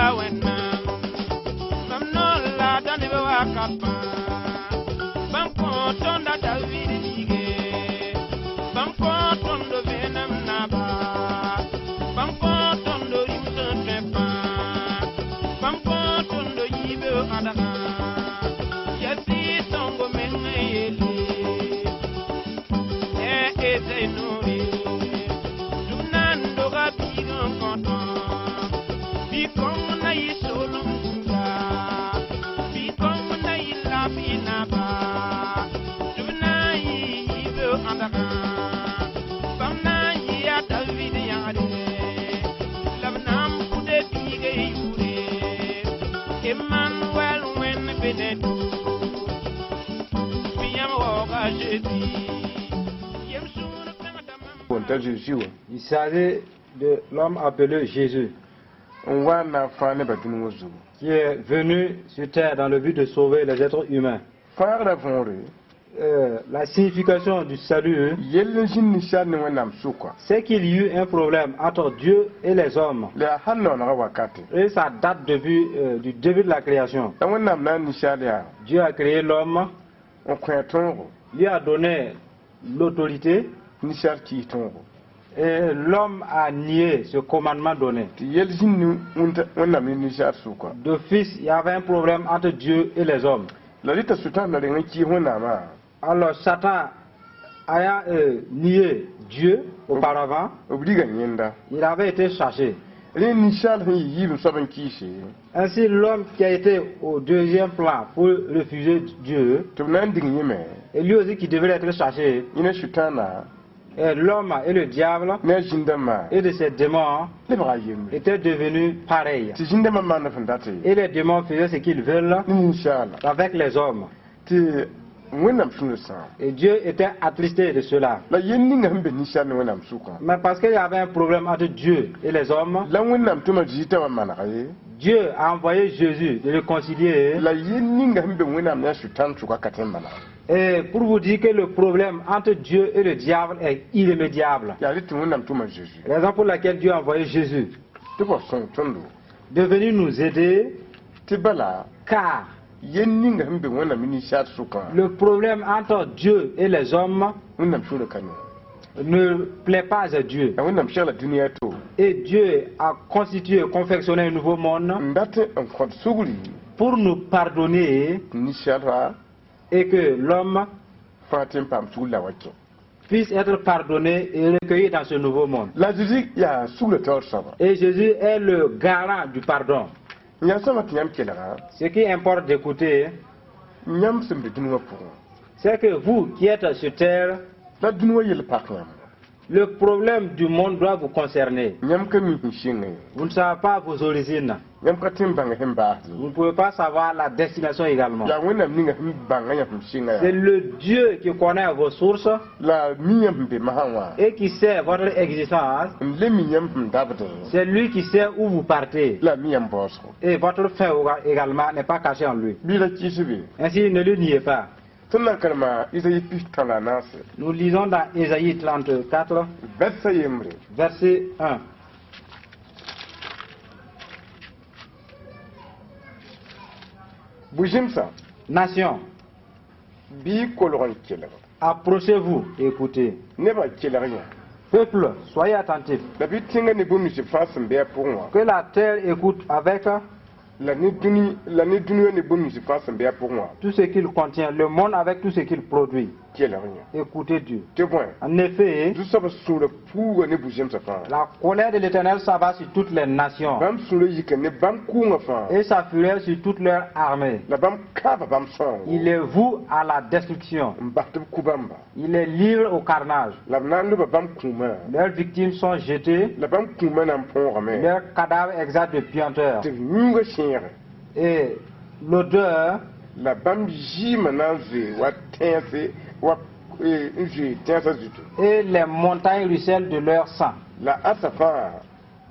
La Wẽnnaam mam noor la da neb wakat fãa bãmb kõ tõnd a David biige bãmb kõ tõnd vẽenem naba bãmb kõ tõnd rĩm sẽn tõe fãa bãmb kõ tõnd yiib ãdgã yaa Sɩɩg-sõngo meng n yeele ne Ezai noore tɩ b na n doga biig n kõ tõog bɩ kõng na yɩ soolem zĩnga bɩ kõng na yɩ laafɩ naba tɩ b na n yɩ yiib ãdgã bãmb na n yɩ a David yãgre la b na n pʋd biig yʋʋre Emmanuel Wẽnd be ne to bɩ yãmb waooga Zeezi yem sũur pẽgda mam. T'a Zeezi wã. Il s'agit de l'homme appelé Jésus, n wa n na n fãag nebã dũni wã zugu. Qui est venu sur terre dans le but de sauver les êtres humains. Fãagrã võore La signification du salut, yell n zĩnd ninsaal ne Wẽnnaam sʋka. C'est qu'il y eut un problème entre Dieu et les hommes. La yaa hal noonegã wakate. Et ça date depuis du début de la création. La Wẽnnaam na n ninsaal yaa Dieu a créé l'homme, n kõ a tõogo lui a donné l'autorité, ninsaal kiis tõogo. Et l'homme a nié ce commandement donné. Tɩ yell zĩnd ne Wẽnnaam ne ninsaal sʋka. D'office, il y avait un problème entre Dieu et les hommes. La rɩta Sʋtãan la reng n kɩɩs Wẽnnaamã. Alors Satan ayant nié Dieu auparavant, b riga yẽnda. Il avait été chassé. Rẽ ninsaal sẽn yɩ yiib n soab n kɩɩse Ainsi, l'homme qui a été au deuxième plan pour refuser Dieu, tɩ b na n dig yẽme et lui aussi qui devait être chassé, yẽ ne Sʋtãana et l'homme et le diable ne a zĩn-dãmbã et de ses démons lebga yembre étaient devenus pareils. Tɩ zĩn-dãmbã maanda sẽn date Et les démons faisaient ce qu'ils veulent ne ninsaala avec les hommes. Tɩ Wẽnnaam sũurã sãam. Et Dieu était attristé de cela. La yell ninga sẽn be ninsaal ne Wẽnnaam sʋkã Mais parce qu'il y avait un problème entre Dieu et les hommes, la Wẽnnaam tʋma Zezi t'a wa manega ye Dieu a envoyé Jésus de réconcilier. La yell ninga sẽn be Wẽnnaam ne a Sʋtãan sʋka ka tõe n manega. Et pour vous dire que le problème entre Dieu et le diable est irrémédiable. Yaa rɩ tɩ Wẽnnaam tʋma Zeezi Raison pour laquelle Dieu a envoyé Jésus tɩ b wa sõng tõndo de venir nous aider, tɩ bala car yell ninga sẽn be Wẽnnaam ne ninsaal sʋkã le problème entre Dieu et les hommes Wẽnnaam sũurã ka no ne plaît pas à Dieu. La Wẽnnaam segla dũniyã to Et Dieu a constitué, confectionné un nouveau monde n dat n kõt sugri pour nous pardonner tɩ ninsaalra et que l'homme fãa tɩ n paam sugr la wa kẽ. Puisse être pardonné et recueilli dans ce nouveau monde. La Zeezi yaa sugrã taoor soaba. Et Jésus est le garant du pardon. N yaa sõma tɩ yãmb kelga Ce qui importe d'écouter, yãmb sẽn be dũni wã pʋgẽ c'est que vous qui êtes sur terre, la dũni wã yell pak yãmb. Le problème du monde doit vous concerner. Yãmb ka mi sẽn sɩng ye. Vous ne savez pas vos origines. Yãmb ka tõe n bãng sẽn baasd. Vous ne pouvez pas savoir la destination également. Yaa Wẽnnaam ninga sẽn bãnga yã sẽn sɩnga C'est yaa le Dieu qui connaît vos sources la mi yãmb sẽn be masã wã et qui sait votre existence. N le mi yãmb sẽn dabdẽ C'est lui qui sait où vous partez. La mi yãmb baoosgo. Et votre fin également n'est pas cachée en lui. Bɩ ra kɩɩs be. Ainsi, ne le niez pas. Tõnd na n karema Izayi 34 Nous lisons dans Ésaïe 34, vɛrsa yembre. Verset 1. Bu-zẽmsã Nation, bɩ y kolg n kelg. Approchez-vous et écoutez. Nebã kelg yã. Peuple, soyez attentifs. La bɩ tẽngã ne bũmb nins fãa sẽn be a pʋgẽ wã Que la terre écoute avec la ne dũni la ne dũniyã ne bũmb nins fãa sẽn be a pʋgẽ wã tout ce qu'il contient, le monde avec tout ce qu'il produit. Kelg yã. Écoutez Dieu. Tɩ bõe En effet, Zu-soabã sũurã puuga ne bu-zẽmsã fãa. La colère de l'Éternel s'abat sur toutes les nations Bãmb sũurã yika ne bãmb kʋʋngã fãa et sa fureur sur toute leur armée. La bãmb kaaba bãmb sõango Il les voue à la destruction. N bas tɩ b ku bãmba. Il les livre au carnage. La b na n loba bãmb kũumã. Leurs victimes sont jetées, La bãmb kũumã na n põogame leurs cadavres exhalent de puanteur. Tɩ b yũungã sẽege Et l'odeur la bãmb zɩɩmã na n zoe wa tẽense wa n zoe tẽnsã zutu. Et les montagnes ruissellent de leur sang. La asa fãa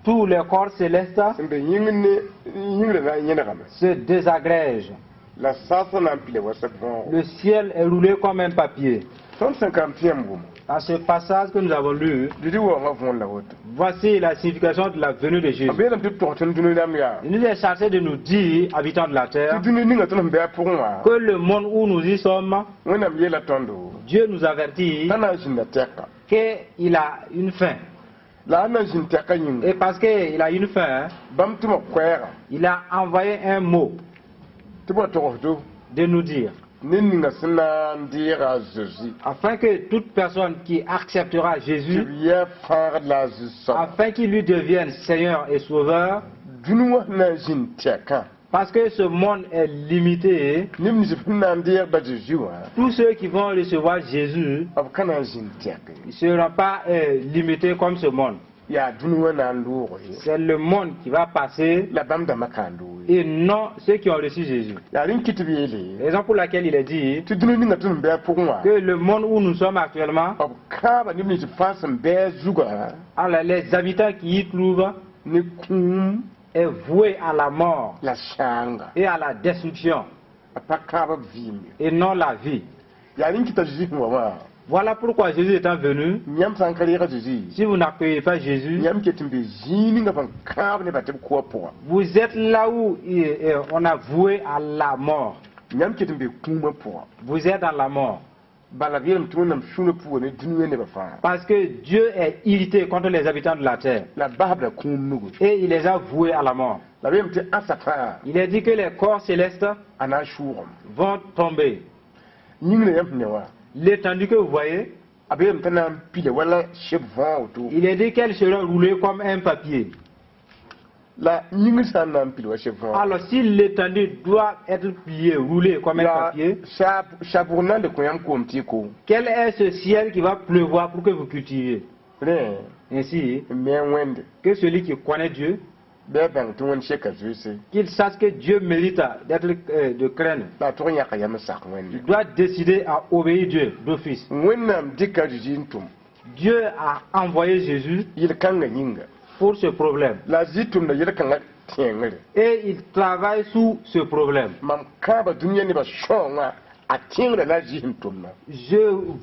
Tous les corps célestes sẽn be yĩngr ne yĩngrã na n yẽnegame se désagrègent. La saasã na n pila wa sa võogo. Le ciel est roulé comme un papier. Tõnd sẽn karem tɩ yãmb wʋma. Dans ce passage que nous avons lu, Zezi waoongã võor la woto. Voici la signification de la venue de Jésus. B yeelame tɩ b tog tõnd dũni rãmb yaa Il nous est chargé de nous dire, habitants de la tɩ terre, dũni ninga tõnd sẽn be a pʋgẽ wã que le monde où nous y sommes, Wẽnnaam yeela tõndo Dieu nous avertit t'a na n zĩnda tɛka qu'il a une fin. La a na n zĩnd tɛka yĩnga Et parce qu'il a une fin, bãmb tʋma koɛɛga il a envoyé un mot tɩ b wa togsdo de nous dire, ned ninga sẽn na n deega a Zeezi afin que toute personne qui acceptera tɩ Jésus, b yɛɛ fãagd la a Zu-soaba afin qu'il lui devienne Seigneur et Sauveur, dũni wã sẽn na n zĩnd tɛkã parce que ce monde est limité, neb nins sẽn na n deegda Zeezi wã tous ceux qui vont recevoir Jésus b ka na n zĩnd tɛk ne seront pas limités comme ce monde. Yaa dũni wã na n loog ye C'est le monde qui va passer la bãmb dãmbã ka n loog ye et non ceux qui ont reçu Jésus. Yaa rẽn kɩ tɩ b yeele Raison pour laquelle il est dit tɩ dũni ninga tõnd sẽn be a pʋgẽ wã que le monde où nous sommes actuellement, b kãaba neb nins fãa sẽn bɩ a zugã alors les habitants qui y trouvent ne kũum est voué à la mort la sãanga et à la destruction a pa kãab b vɩɩm ye et non la vie. Yaa rẽn kɩta Zeezi sẽn wa wã Voilà pourquoi Jésus étant venu, yãmb sã n ka reega Zeezi si vous n'accueillez pas Jésus, yãmb ket n be zĩig ninga sẽn kãab nebã tɩ b kʋa pʋga vous êtes là où on a voué à la mort. Yãmb ket n be kũumã pʋga Vous êtes dans la mort. Bala b yeelame tɩ Wẽnnaam sũurã pʋga ne dũniyã nebã fãa Parce que Dieu est irrité contre les habitants de la terre. La b basb la kũum nugu Et il les a voués à la mort. La b yeelame tɩ ãsa fãa Il est dit que les corps célestes a na n sʋʋgame vont tomber. Yĩngre yãmb sẽn ne wã L'étendue que vous voyez, a b yeelame t'a na n pila wala seb võog woto il est dit qu'elle sera roulée comme un papier. La yĩngr sã n na n pil wa seb võog Alors si l'étendue doit être pliée, roulée comme un la papier, saabg na n le kõ yãmb koom tɩ y ko quel est ce ciel qui va pleuvoir pour que vous cultiviez? Rẽ Ainsi, n me Wẽnde que celui qui connaît Dieu, bɩ a bãng tɩ Wẽnd seka zoeese qu'il sache que Dieu mérite d'être de craindre. La a tʋg n yãka yam n sak Il Wẽnde doit décider à obéir Dieu d'office. Wẽnnaam dɩka Zeezi n tʋm Dieu a envoyé Jésus yel-kãngã yĩnga pour ce problème. La a Zezi tʋmda yel-kãngã tẽengre Et il travaille sous ce problème. Mam kãabã dũniyã nebã sõongã a tẽengrã la a Zezi sẽn tʋmna Je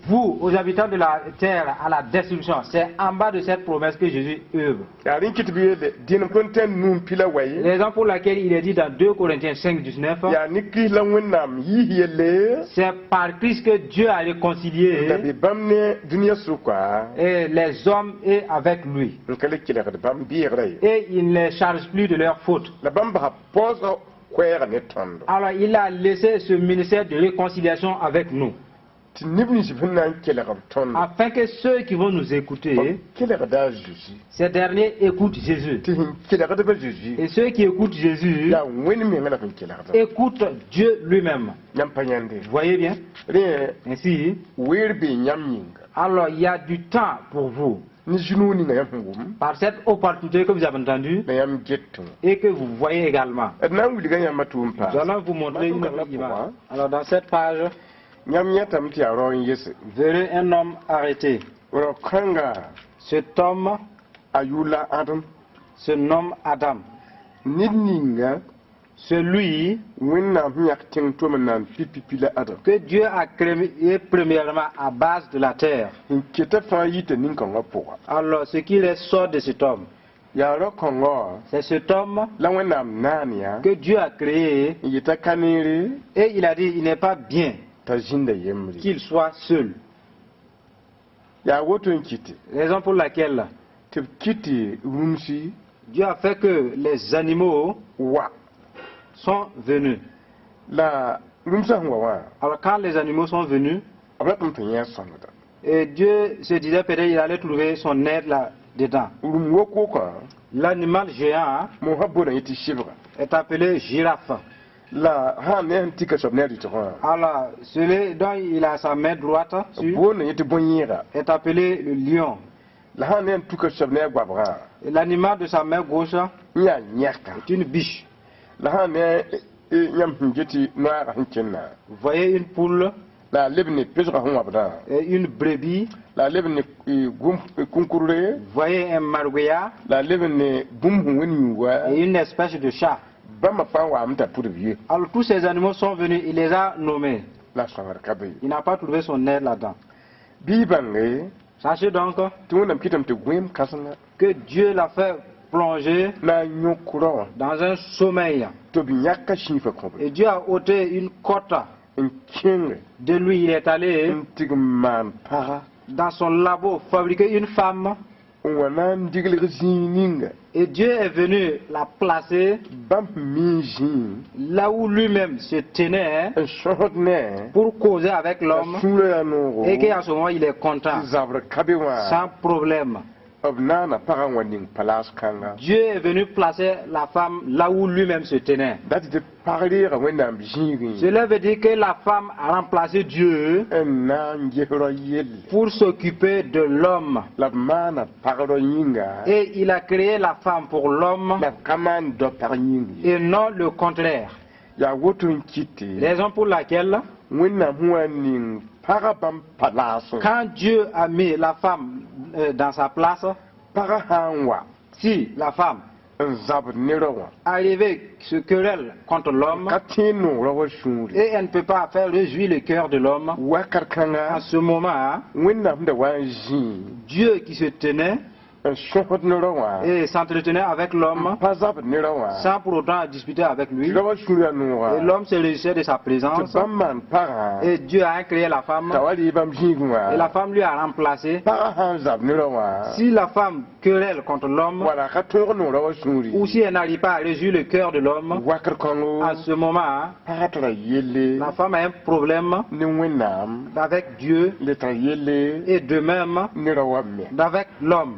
voue aux habitants de la terre à la destruction. C'est en bas de cette promesse que Jésus œuvre. Yaa rẽn kɩ tɩ b yeele dẽnem Korẽntɩ nuu n pila wa ye Raison pour laquelle il est dit dans 2 Corinthiens 5, 19, yaa ne Kirist la Wẽnnaam yiis yelle c'est par Christ que Dieu a n da réconcilié be bãmb ne dũniyã sʋka et les hommes et avec lui. N ka le kelgd bãmb beegrã ye Et il ne les charge plus de leurs fautes. La bãmb basa paoosga koɛɛga ne tõndo Alors il a laissé ce ministère de réconciliation avec nous, tɩ neb nins sẽn na n kelg b tõndo afin que ceux qui vont nous écouter, b kelgda a Zeezi ces derniers écoutent Jésus. Tɩ sẽn kelgdbã Zeezi Et ceux qui écoutent Jésus yaa Wẽnd menga la sẽn kelgda écoutent Dieu lui-même. Yãmb pa yãnde Vous voyez bien? Rẽ Ainsi, weer bee yãmb yĩnga alors il y a du temps pour vous. Ne zĩ-noog ninga yãmb sẽn wʋm Par cette opportunité que vous avez entendue la yãmb get wã et que vous voyez également. D na n wilga yãmba tʋʋm Nous paas allons vous montrer une autre image. Alors dans cette page, yãmb yãtame tɩ yaa rao n yese vous verrez un homme arrêté. Rao kãnga Cet homme a yʋʋr la Ãdem se nomme Adam. Ned ninga Celui Wẽnnaam sẽn yãk tẽng tom n na n pipi la Adem que Dieu a créé premièrement à base de la terre. N keta fãa yita nin-kãngã pʋga Alors ce qui ressort de cet homme, yaa rao-kãngã c'est cet homme la Wẽnnaam naan yaa que Dieu a créé n yeta ka neere et il a dit: il n'est pas bien t'a zĩnda yembre qu'il soit seul. Yaa woto n kɩte Raison pour laquelle tɩ b kɩtɩ rũmsi Dieu a fait que les animaux wa sont venus. La rũmsã sẽn wa wã Alors quand les animaux sont venus, b ratame tɩ yẽ sõngda et Dieu se disait peut-être il allait trouver son aide là-dedans. Rũm wok-wokã L'animal géant mosã boolã yẽ tɩ sɩbga est appelé girafe. La sã n ne sẽn tika soab ne a rɩtgã Alors, celui dont il a sa main droite sur boolã yẽ tɩ bõe-yẽega est appelé le lion. La sã n ne sẽn tuka soab ne a goabgã Et l'animal de sa main gauche n yaa yẽka est une biche. La sã n ne yãmb sẽn get tɩ noaagã sẽn kẽnna Vous voyez une poule la a leb ne pesgã sẽn wãbdã et une brebis. La a leb ne kũnkure Vous voyez un margouillat la a leb ne bũmb sẽn wẽnd yũuga et une espèce de chat. Bãmba fãa waame t'a pʋd b ye Alors tous ces animaux sont venus, il les a nommés. La sõngd ka be Il n'a pas trouvé son aide là-dedans. Bɩ y bãnge Sachez donc tɩ Wẽnnaam kɩtame tɩ gõeem kãsenga que Dieu l'a fait plonger na n yõk rao wã dans un sommeil. Tɩ b yãka sĩifã kõbre Et Dieu a ôté une côte n kẽnge de lui. Il est allé n tɩg n maan paga dans son labo fabriquer une femme. N wa na n diglg zĩig ninga Et Dieu est venu la placer bãmb sẽn mi zĩig là où lui-même se tenait n sõsd ne pour causer avec la l'homme sũurã yaa noogo et qu'en ce moment il est content, tɩ zabr ka be wã sans problème. B naana pagã n wa ning palaas kãnga. Dieu est venu placer la femme là où lui-même se tenait. Dat tɩ pag reega Wẽnnaam zĩigẽ Cela veut dire que la femme a remplacé Dieu n na n ges rao yelle pour s'occuper de l'homme. La b maana pag rao yĩnga Et il a créé la femme pour l'homme la b ka maan dao pag yĩng ye. Et non le contraire. Yaa woto n kɩte Raison pour laquelle, Wẽnnaam sẽn wa n ning pagã bãmb palaasẽ quand Dieu a mis la femme dans sa place, pagã sã n wa si la femme n zabd ne rao wã arrivait se querelle contre l'homme ka tẽe noog rao wã sũuri et elle ne peut pas faire réjouir le cœur de l'homme, wakat kãnga en ce moment, hein, Wẽnnaam sẽn da wa n zĩig Dieu qui se tenait n sõsd ne rao wã et s'entretenait avec l'homme pa zabd ne rao wã sans pour autant disputer avec lui. Tɩ rao wã sũurã noogã Et l'homme se réjouissait de sa tɩ présence. bãmb maan pagã Et Dieu a créé la femme. T'a wa rɩ bãmb zĩigẽ wã Et la femme lui a remplacé. Pagã sã n zab ne rao wã Si la femme querelle contre l'homme, wala ka tõog noog rao wã sũuri ou si elle n'arrive pas à réjouir le cœur de l'homme, wakr kãngo à ce moment, hein, pagã tara yelle la femme a un problème ne Wẽnnaam avec Dieu le tara yelle et de même ne rao wã me avec l'homme.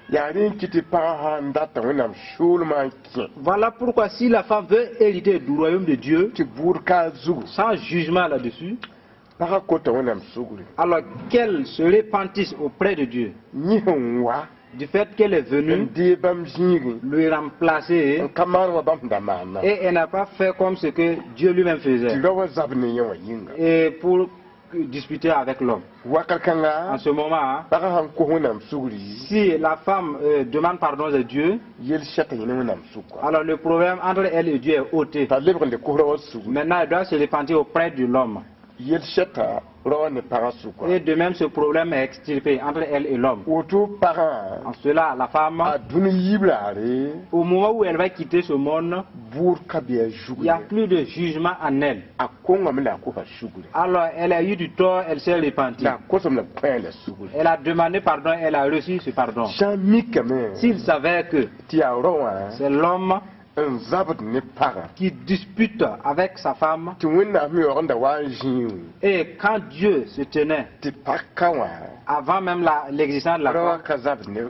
Yaa rẽ n kɩ tɩ pagã sã n data Wẽnnaam soolmã n kẽ Voilà pourquoi si la femme veut hériter du royaume de Dieu, tɩ bʋʋd ka a zugu sans jugement là-dessus, pagã kota Wẽnnaam sugri alors qu'elle se repentisse auprès de Dieu yẽ sẽn wa du fait qu'elle est n venue dee bãmb zĩigẽ lui remplacer n ka maan wa bãmb sẽn da maana et elle n'a pas fait comme ce que Dieu lui-même tɩ faisait rao wã zab ne yẽ wã yĩnga et pour disputer avec l'homme. Wakat kãnga En ce moment, hein, pagã sãn kos Wẽnnaam sugri si la femme demande pardon à Dieu, yel sɛka yẽ ne Wẽnnaam sʋka alors le problème entre elle et Dieu est ôté. T'a lebg n le kos rao wã sugri Maintenant, elle doit se repentir auprès de l'homme. Yel sɛka rao wã ne pagã sʋka Et de même, ce problème est extirpé entre elle et l'homme. Woto pagã En cela, la femme, a dũni yiib raare au moment où elle va quitter ce monde, bʋʋd ka be a il zugre n'y a plus de jugement en elle. A kongame la a kosa sugre Alors, elle a eu du tort, elle s'est repentie. La a kosame la b kõ la sugre Elle a demandé pardon, elle a reçu ce pardon. Sã n mikame S'il savait que tɩ yaa rao wã c'est l'homme n zabd ne pagã qui dispute avec sa femme, tɩ Wẽnnaam sẽn yaoog n da wa n zĩig et quand Dieu se tenait, tɩ pag ka wã avant même l'existence de la rao wã croix, ka zabd ne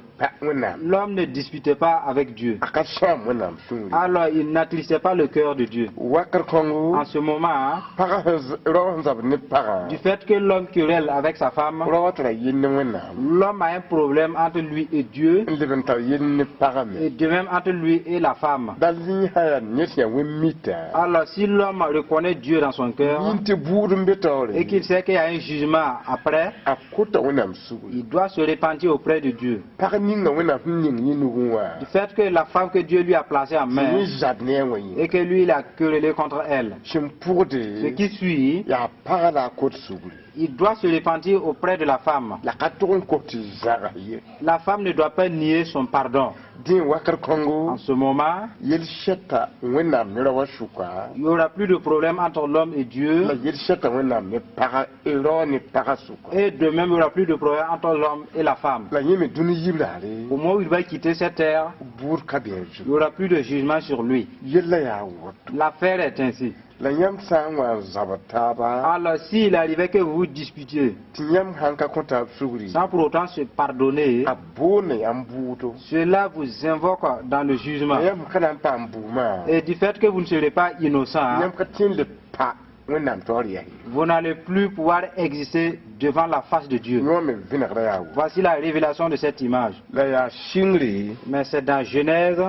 Wẽnnaam l'homme ne disputait pas avec Dieu. A ka sãam Wẽnnaam sũuri Alors, il n'attristait pas le cœur de Dieu. Wakr kãngo En ce moment, hein, pagã sẽn rao sẽn zabd ne pagã du fait que l'homme querelle avec sa femme, rao wã tara yell ne Wẽnnaam l'homme a un problème entre lui et Dieu, n leb n tar yell ne pagã me et de même entre lui et la femme. Dal yẽ sã yaa ned sẽn yaa wẽn-mita Alors, si l'homme reconnaît Dieu dans son cœur yĩn tɩ bʋʋd n be taoore et qu'il sait qu'il y a un jugement après, a kota Wẽnnaam sugri il doit se repentir auprès de Dieu. Pag ninga Wẽnnaam sẽn ning yẽ nugẽ wã Du fait que la femme que Dieu lui a placée en main yẽ zab ne a wã yẽ et que lui il a querellé contre elle, sẽn pʋgde ce qui suit, yaa pagã la a kot sugri il doit se repentir auprès de la femme. La ka tʋg n kos tɩ zags ye La femme ne doit pas nier son pardon. Dẽ wakr kãngo En ce moment, yel sɛka Wẽnnaam ne rao wã sʋka il n'y aura plus de problème entre l'homme et Dieu. La yel sɛka Wẽnnaam ne paga rao ne pagã sʋka Et de même, il n'y aura plus de problème entre l'homme et la femme. La yẽ me dũni yiib raare Au moment où il va quitter cette terre, bʋʋd ka be a il zugu n'y aura plus de jugement sur lui. Yella yaa woto L'affaire est ainsi. La yãmb sã n wa n zabd taaba Alors, s'il arrivait que vous vous disputiez, tɩ yãmb sãn ka kõ taab sugri sans pour autant se pardonner, a boonda yãmb bʋʋdo cela vous invoque dans le jugement. La yãmb ka na n paam buumã Et du fait que vous ne serez pas innocent, hein, yãmb ka tẽ n le pa Wẽnnaam taoor yaa ye vous n'allez plus pouvoir exister devant la face de Dieu. Yõ me vẽnegra yaa wo Voici la révélation de cette image. La yaa sɩngre Mais c'est dans Genèse,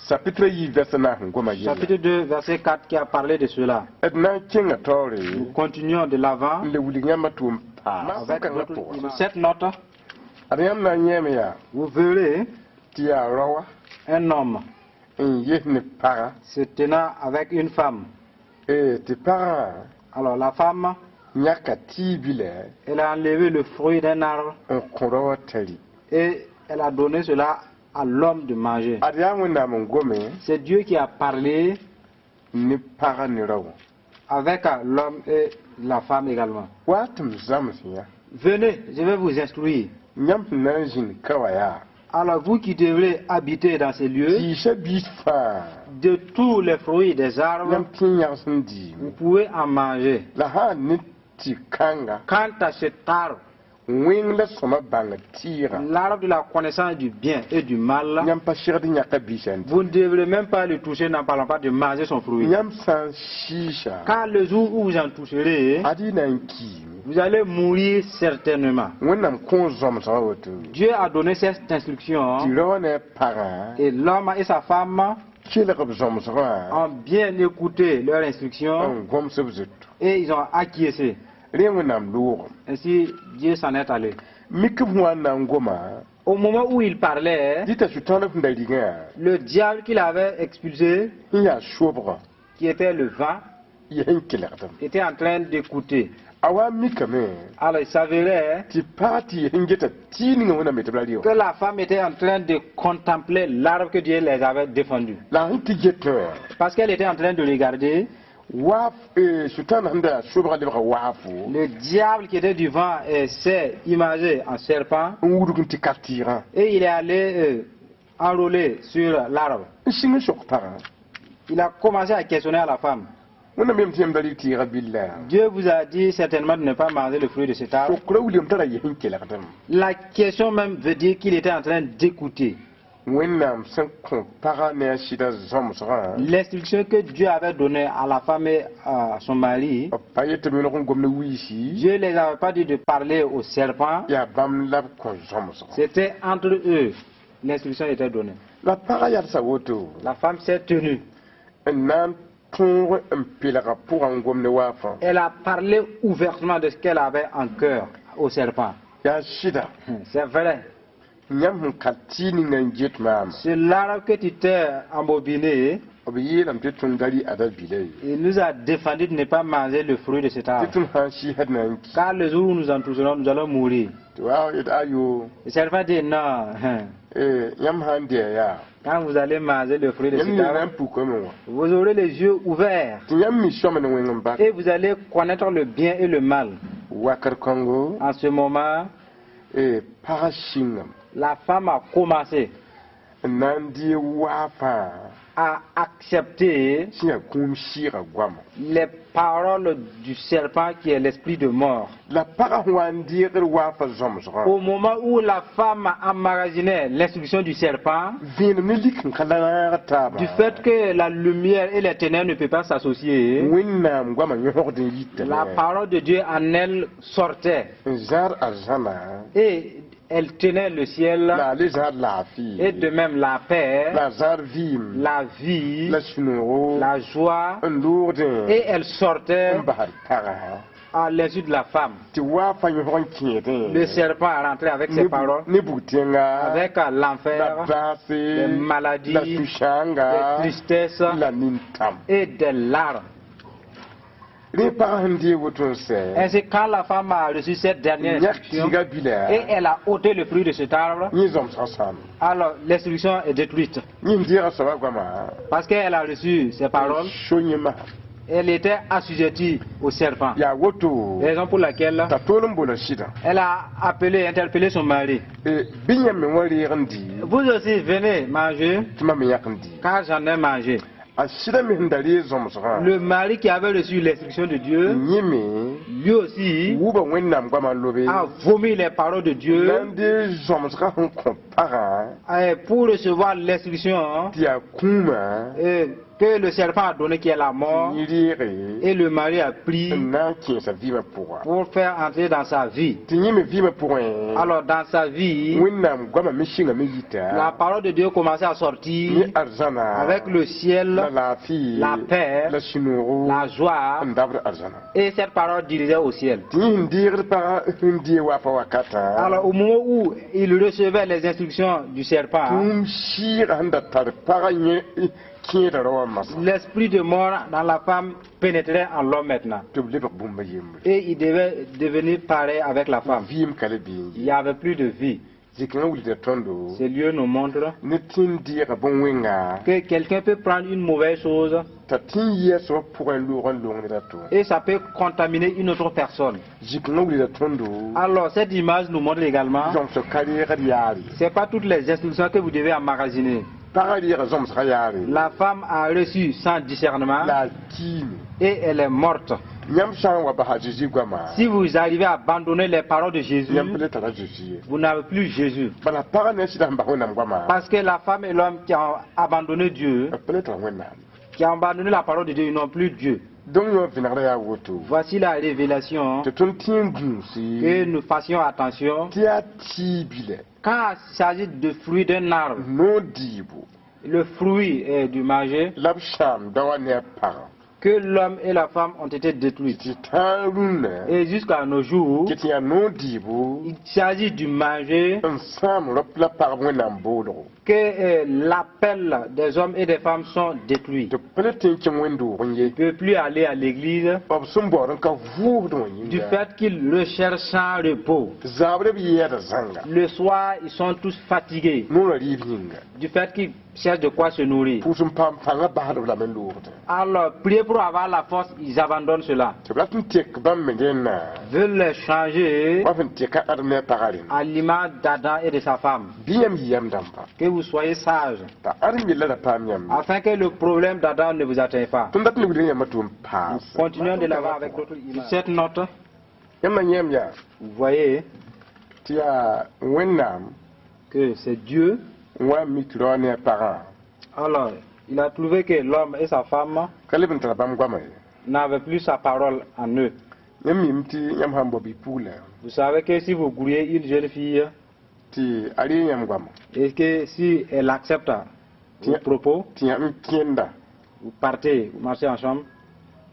chapitre yi verset naas n goma yella chapitre 2, verset 4, qui a parlé de cela. D na n kẽnga taoore Nous continuons de l'avant n le wilg yãmba tʋʋm paam avec kãngã d'autres pʋgã images. Cette note, ad yãmb na n yẽeme yaa vous verrez tɩ yaa raoã un homme n ges ne paga se tenant avec une femme. Tɩ pagã Alors la femme Yãka tɩɩ bila Elle a enlevé le fruit d'un arbre n kõ rao wã tari. Et elle a donné cela à l'homme de manger. Ad yaa Wẽnnaam n gome C'est Dieu qui a parlé ne pagã ne rao wã. Avec l'homme et la femme également. Wa tɩ m zãms yã. Venez, je vais vous instruire. Yãmb sẽn na n zĩnd ka wã yaa. Alors vous qui devrez habiter dans ces lieux, Tɩɩsã biis fãa. De tous les fruits des arbres, Yãmb tõe n yãgs n diime. Vous pouvez en manger. La sã n ne tɩ kãnga. Quant à cet arbre, Wẽng la sõma bãng tɩɩgã. L'arbre de la connaissance du bien et du mal, Yãmb pa segd yãka biisã n dɩ. Vous ne devrez même pas le toucher, n'en parlons pas de manger son fruit. Yãmb sã n sɩɩsa. Car le jour où vous en toucherez, Ad y na n kiime. Vous allez mourir certainement. Wẽnnaam kõ zãmsgã woto. Dieu a donné cette instruction Tɩ rao wã ne a pagã et l'homme et sa femme kelg b zãmsgã ont bien écouté leur instruction n gõms b zutu. Et ils ont acquiescé. Rẽ Wẽnnaam loogem. Ainsi, Dieu s'en est allé. Mik b wã n na n goma. Au moment où il parlait, Dɩta sʋtãan sẽn da rigã le diable qu'il avait expulsé, n yaa sobgã qui était le vent, yaa n kelgdem. Était en train d'écouter. A wa mikame Alors il s'avérait tɩ pag tɩ yes n geta tɩ ninga Wẽnnaam yetɩ b ra que la femme était en train de contempler l'arbre que Dieu les avait défendu. La sẽn tɩ getẽ wã Parce qu'elle était en train de regarder, waaf sʋtãan sẽn da yaa sobgã lebga waafo le diable qui était du vent s'est imagé en serpent n wudg n tɩ ka tɩɩgã et il est allé enrouler sur l'arbre. N sĩng n sok pagã. Il a commencé à questionner à la femme. Wẽnnaam yem tɩ yãmb da rɩk tɩɩgã billa. Dieu vous a dit certainement de ne pas manger le fruit de cet arbre. Sokra wilgame t'a ra yes n kelgdem. La question même veut dire qu'il était en train d'écouter. Wẽnnaam sẽn kõ pagã ne a sɩda zãmsgã L'instruction que Dieu avait donnée à la femme et à son mari, b pa yetɩ b yõlg n gom ne wiisi. Dieu ne les avait pas dit de parler au serpent. Yaa bãmb la b kõ zãmsgã. C'était entre eux. L'instruction était donnée. La pagã yalsa woto La femme s'est tenue. N na n tõog n pelga pʋgã n gom ne waafã. Elle a parlé ouvertement de ce qu'elle avait en cœur au serpent. Yaa sɩda. C'est vrai. Yãmb sẽn ka tɩ ninga n get maam. C'est l'arbre que tu t'es embobiné. B yeelame tɩ tõnd da rɩ ada bila ye. Il nous a défendu de ne pas manger le fruit de cet Tɩ arbre. Tõnd sã n sɩɩsd na n ki. Car le jour où nous en toucherons, nous allons mourir. Tɩ wa yet ayo. Le serpent dit non, hein. Yãmb sã n dɩa yaa. Quand vous allez manger le fruit de Yãmb cet nina arbre, n pukame wã. Vous aurez les yeux ouverts Tɩ yãmb mi sõma ne wẽng n bak. Et vous allez connaître le bien et le mal. Wakat kãngo En ce moment, pagã sĩngame la femme a commencé n na n dee waafã à accepter sẽn yaa kũum sɩɩgã goama. Les paroles du serpent qui est l'esprit de mort. La pagã sẽn wa n deegd waafã zãmsgã Au moment où la femme emmagasinait l'instruction du serpent, vẽenem ne lik n ka lanaag taaba du fait que la lumière et les ténèbres ne peuvent pas s'associer, Wẽnnaam goamã yõsgd n yitame la parole de Dieu en elle sortait n zãad arzãna et elle tenait le ciel la a le zãad laafɩ et de même la paix, la zãad vɩɩm la vie, la sũ-noogo la joie, n loogdẽ et elle sortait n basd pagã à l'insu de la femme. Tɩ waafã yõsg n kẽedẽ Le serpent a rentré avec ses paroles, ne bug-tẽnga avec la l'enfer, baase les maladies, la sũ-sãanga des tristesses la nintam et des larmes. Rẽ pagã sẽn deeg woto n sɛ Ainsi, quand la femme a reçu cette dernière yãk instruction, tɩɩgã bila et elle a ôté le fruit de cet arbre, yẽ zãmsgã sãam alors l'instruction est détruite. Yẽ n deega soabã goamã Parce qu'elle a reçu ces paroles, so yẽ masã elle était assujettie au serpent. Yaa woto Raison pour laquelle t'a tool n bola sɩdã elle a appelé, interpellé son mari. Bɩ yãmb me wã reeg n dɩ Vous aussi, venez manger, tɩ mam me yãk n dɩ car j'en ai mangé. A sɩda me sẽn da reeg zãmsgã Le mari qui avait reçu l'instruction de Dieu, yẽ me lui aussi, wʋba Wẽnnaam goamã lobe a vomi les paroles de Dieu na n deeg zãmsgã sẽn kõ pagã pour recevoir l'instruction tɩ yaa kũumã que le serpent a donné, qui est la mort. yẽ reege Et le mari a pris n na n kẽesa vɩɩmã pʋga pour faire entrer dans sa vie. Tɩ yẽ me vɩɩmã pʋgẽ Alors, dans sa vie, Wẽnnaam goamã me sɩngame yita la parole de Dieu commençait à sortir ne arzãna avec le ciel, la laafɩ la paix, la sũ-noogo la joie, n dabd arzãna et cette parole dirigeait au ciel. Tɩ yẽ sẽn deegd pagã sẽn dee waafã wakatã Alors, au moment où il recevait les instructions du serpent, kũum sɩɩgã sẽn da tar pagã yẽ Kẽeda rao wã masã. L'esprit de mort dans la femme pénétrait en l'homme maintenant. Tɩ b lebg bũmb a yembre. Et il devait devenir pareil avec la femme. Vɩɩm ka le bee. Il n'y avait plus de vie. Zĩ-kãngã wilgda tõndo Ce lieu nous montre ne tɩ n deega bõn-wẽnga que quelqu'un peut prendre une mauvaise chose t'a tɩ n yɩ a soabã pʋgẽ n loog n long ned a to. Et ça peut contaminer une autre personne. Zĩ-kãngã wilgda tõndo Alors cette image nous montre également, zõmsg ka reegd yaare. C'est pas toutes les instructions que vous devez emmagasiner. Pagã reega zõmsgã yaare. La femme a reçu sans discernement La a kiime. Et elle est morte. Yãmb sã n wa basa a Zeezi goama, Si vous arrivez à abandonner les paroles de Jésus, yãmb pa le tara Zeezi ye. Vous n'avez plus Jésus. Bala pagã ne a sɩda sẽn bas Wẽnnaam goama, Parce que la femme et l'homme qui ont abandonné Dieu, b pa le tara Wẽnnaam. Qui ont abandonné la parole de Dieu, ils n'ont plus Dieu. Donc yõ vẽnegrã yaa woto. Voici la révélation, Tɩ tõnd tẽ n gũusi que nous fassions attention. Tɩ yaa tɩɩ bilɛ. Quand il s'agit de fruits d'un arbre, Noor diibo le fruit est du manger, la b sãam daoã ne a pagã. Que l'homme et la femme ont été détruits. Tɩ tãag rũnnã Et jusqu'à nos jours, tɩ tɩ yaa noor diibo il s'agit du manger, n sãam rap la pagb Wẽnnaam boolgo. Que l'appel des hommes et des femmes sont détruits. Tɩ b pa le tẽ n kẽng wẽnd-doogẽ ye. Ils ne peuvent plus aller à l'église B sẽn baood n ka vʋʋsd wã du yĩnga. Fait qu'ils recherchent sans repos. Zabrã b yɛɛda zãnga. Le soir, ils sont tous fatigués Noorã rɩɩb yĩnga. Du fait qu'ils cherchent de quoi se nourrir. Pʋʋs n paam pãngã basd b lame n loogdẽ. Alors, prier pour avoir la force, ils abandonnent cela. Tɩ b rat n tek bãmb me rẽnna Veulent les changer wa f n teka Adem ne a pagã rẽnd. À l'image d'Adam et de sa femme. Bɩ yãmb yɩ yam dãmba. Que vous soyez sages, T'a Adem yella ra paam yãmb. Afin que le problème d'Adam ne vous atteigne pas. Tõnd dat n wilg yãmba tɩ n paas. Continuons de l'avant avec d'autres images. Cette note, Yãmb na yãmb yaa vous voyez tɩ yaa Wẽnnaam que c'est Dieu. N wa n mik rao ne a pagã. Alors, il a trouvé que l'homme et sa femme Ka leb n tara bãmb goama ye. N'avaient plus sa parole en eux. Yãmb mim tɩ yãmb sãn bao bi-pugla Vous savez que si vous grouillez une jeune fille tɩ a ree yãmb goama et que si elle accepte vos propos, tɩ yãmb kẽenda vous partez, vous marchez ensemble,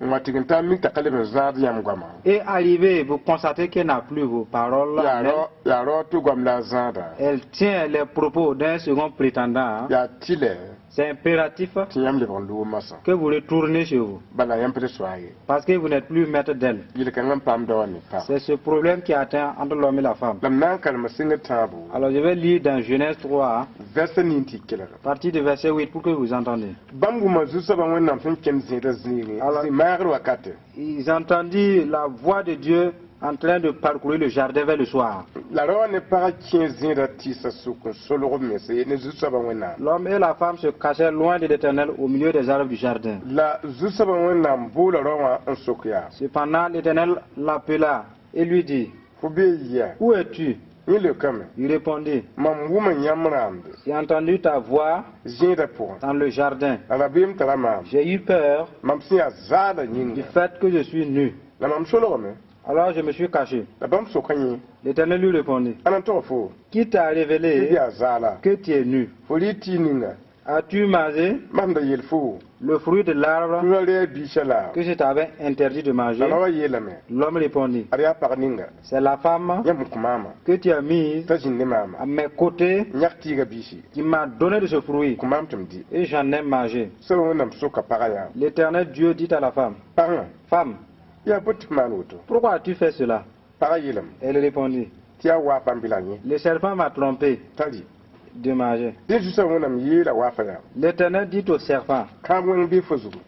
n wa tɩg n taa mik t'a ka leb n zãad yãmb goama et arrivé, vous constatez qu'elle n'a plus vos paroles en elle. Yaa rao tɩ goam la a zãada. Elle tient les propos d'un second prétendant, hein. Yaa tɩlɛ C'est impératif tɩ yãmb lebg n loog masã. Que vous retournez chez vous Bala yãmb pa le soa ye. Parce que vous n'êtes plus maître d'elle. Yel-kãngã n paam daoã ne pagã. C'est ce problème qui atteint entre l'homme et la femme. La m na n kalema sɩngr tãabo Alors je vais lire dans Genèse 3, vɛrsa nin tɩ kelg. À partir du verset 8 pour que vous entendiez. Bãmb wʋma zu-soabã Wẽnnaam sẽn kẽnd zẽedã zĩigẽ Alors- zĩ-maagr wakate. Ils entendirent la voix de Dieu en train de parcourir le jardin vers le soir. La raoã ne pagã kẽ zẽedã tɩɩsã sʋk n solg b mense ne zu-soabã Wẽnnaam. L'homme et la femme se cachaient loin de l'Éternel au milieu des arbres du jardin. La zu-soabã Wẽnnaam boola rao wã n sok yaa. Cependant, l'Éternel l'appela et lui dit, Fo bee yia. Où es-tu? Yẽ leokame. Il répondit, Mam wʋma yãmb rãamde J'ai entendu ta voix zẽedã pʋgẽ. Dans le jardin. La rabeem tara maam. J'ai eu peur Mam sẽn yaa zaadã du yĩnga. Fait que je suis nu. La mam solgame. Alors je me suis caché. La bãmb soka yẽ. L'Éternel lui répondit, Ãnna n tog fo. Qui t'a Tɩ révélé yaa zaala. Que tu es nu? Fo rɩ tɩ ninga. As-tu mangé Mam da yel fo. Le fruit de l'arbre Tɩ ra reeg biisã la. Que je t'avais interdit de manger? La raoã yeelame. L'homme répondit, Ad yaa pag ninga. C'est la femme Yãmb n kõ maama. Que tu as mise T'a zĩnd ne maama. À mes côtés Yãk tɩɩga biisi. Qui m'a donné de ce fruit Kõ maam tɩ m dɩ. Et j'en ai mangé. Soaba Wẽnnaam soka pagã yaa. L'Éternel Dieu dit à la femme, Pagã. Femme, Yaa bõe tɩ f maan woto. Pourquoi as-tu fait cela? Pagã yeelame. Elle répondit, Tɩ yaa waafã n bila yẽ. Le serpent m'a trompé T'a rɩ. De manger. Dẽ zu-soabã Wẽnnaam yeela waafã yaa. L'Éternel dit au serpent, Kãab wẽng bɩ fo zugu.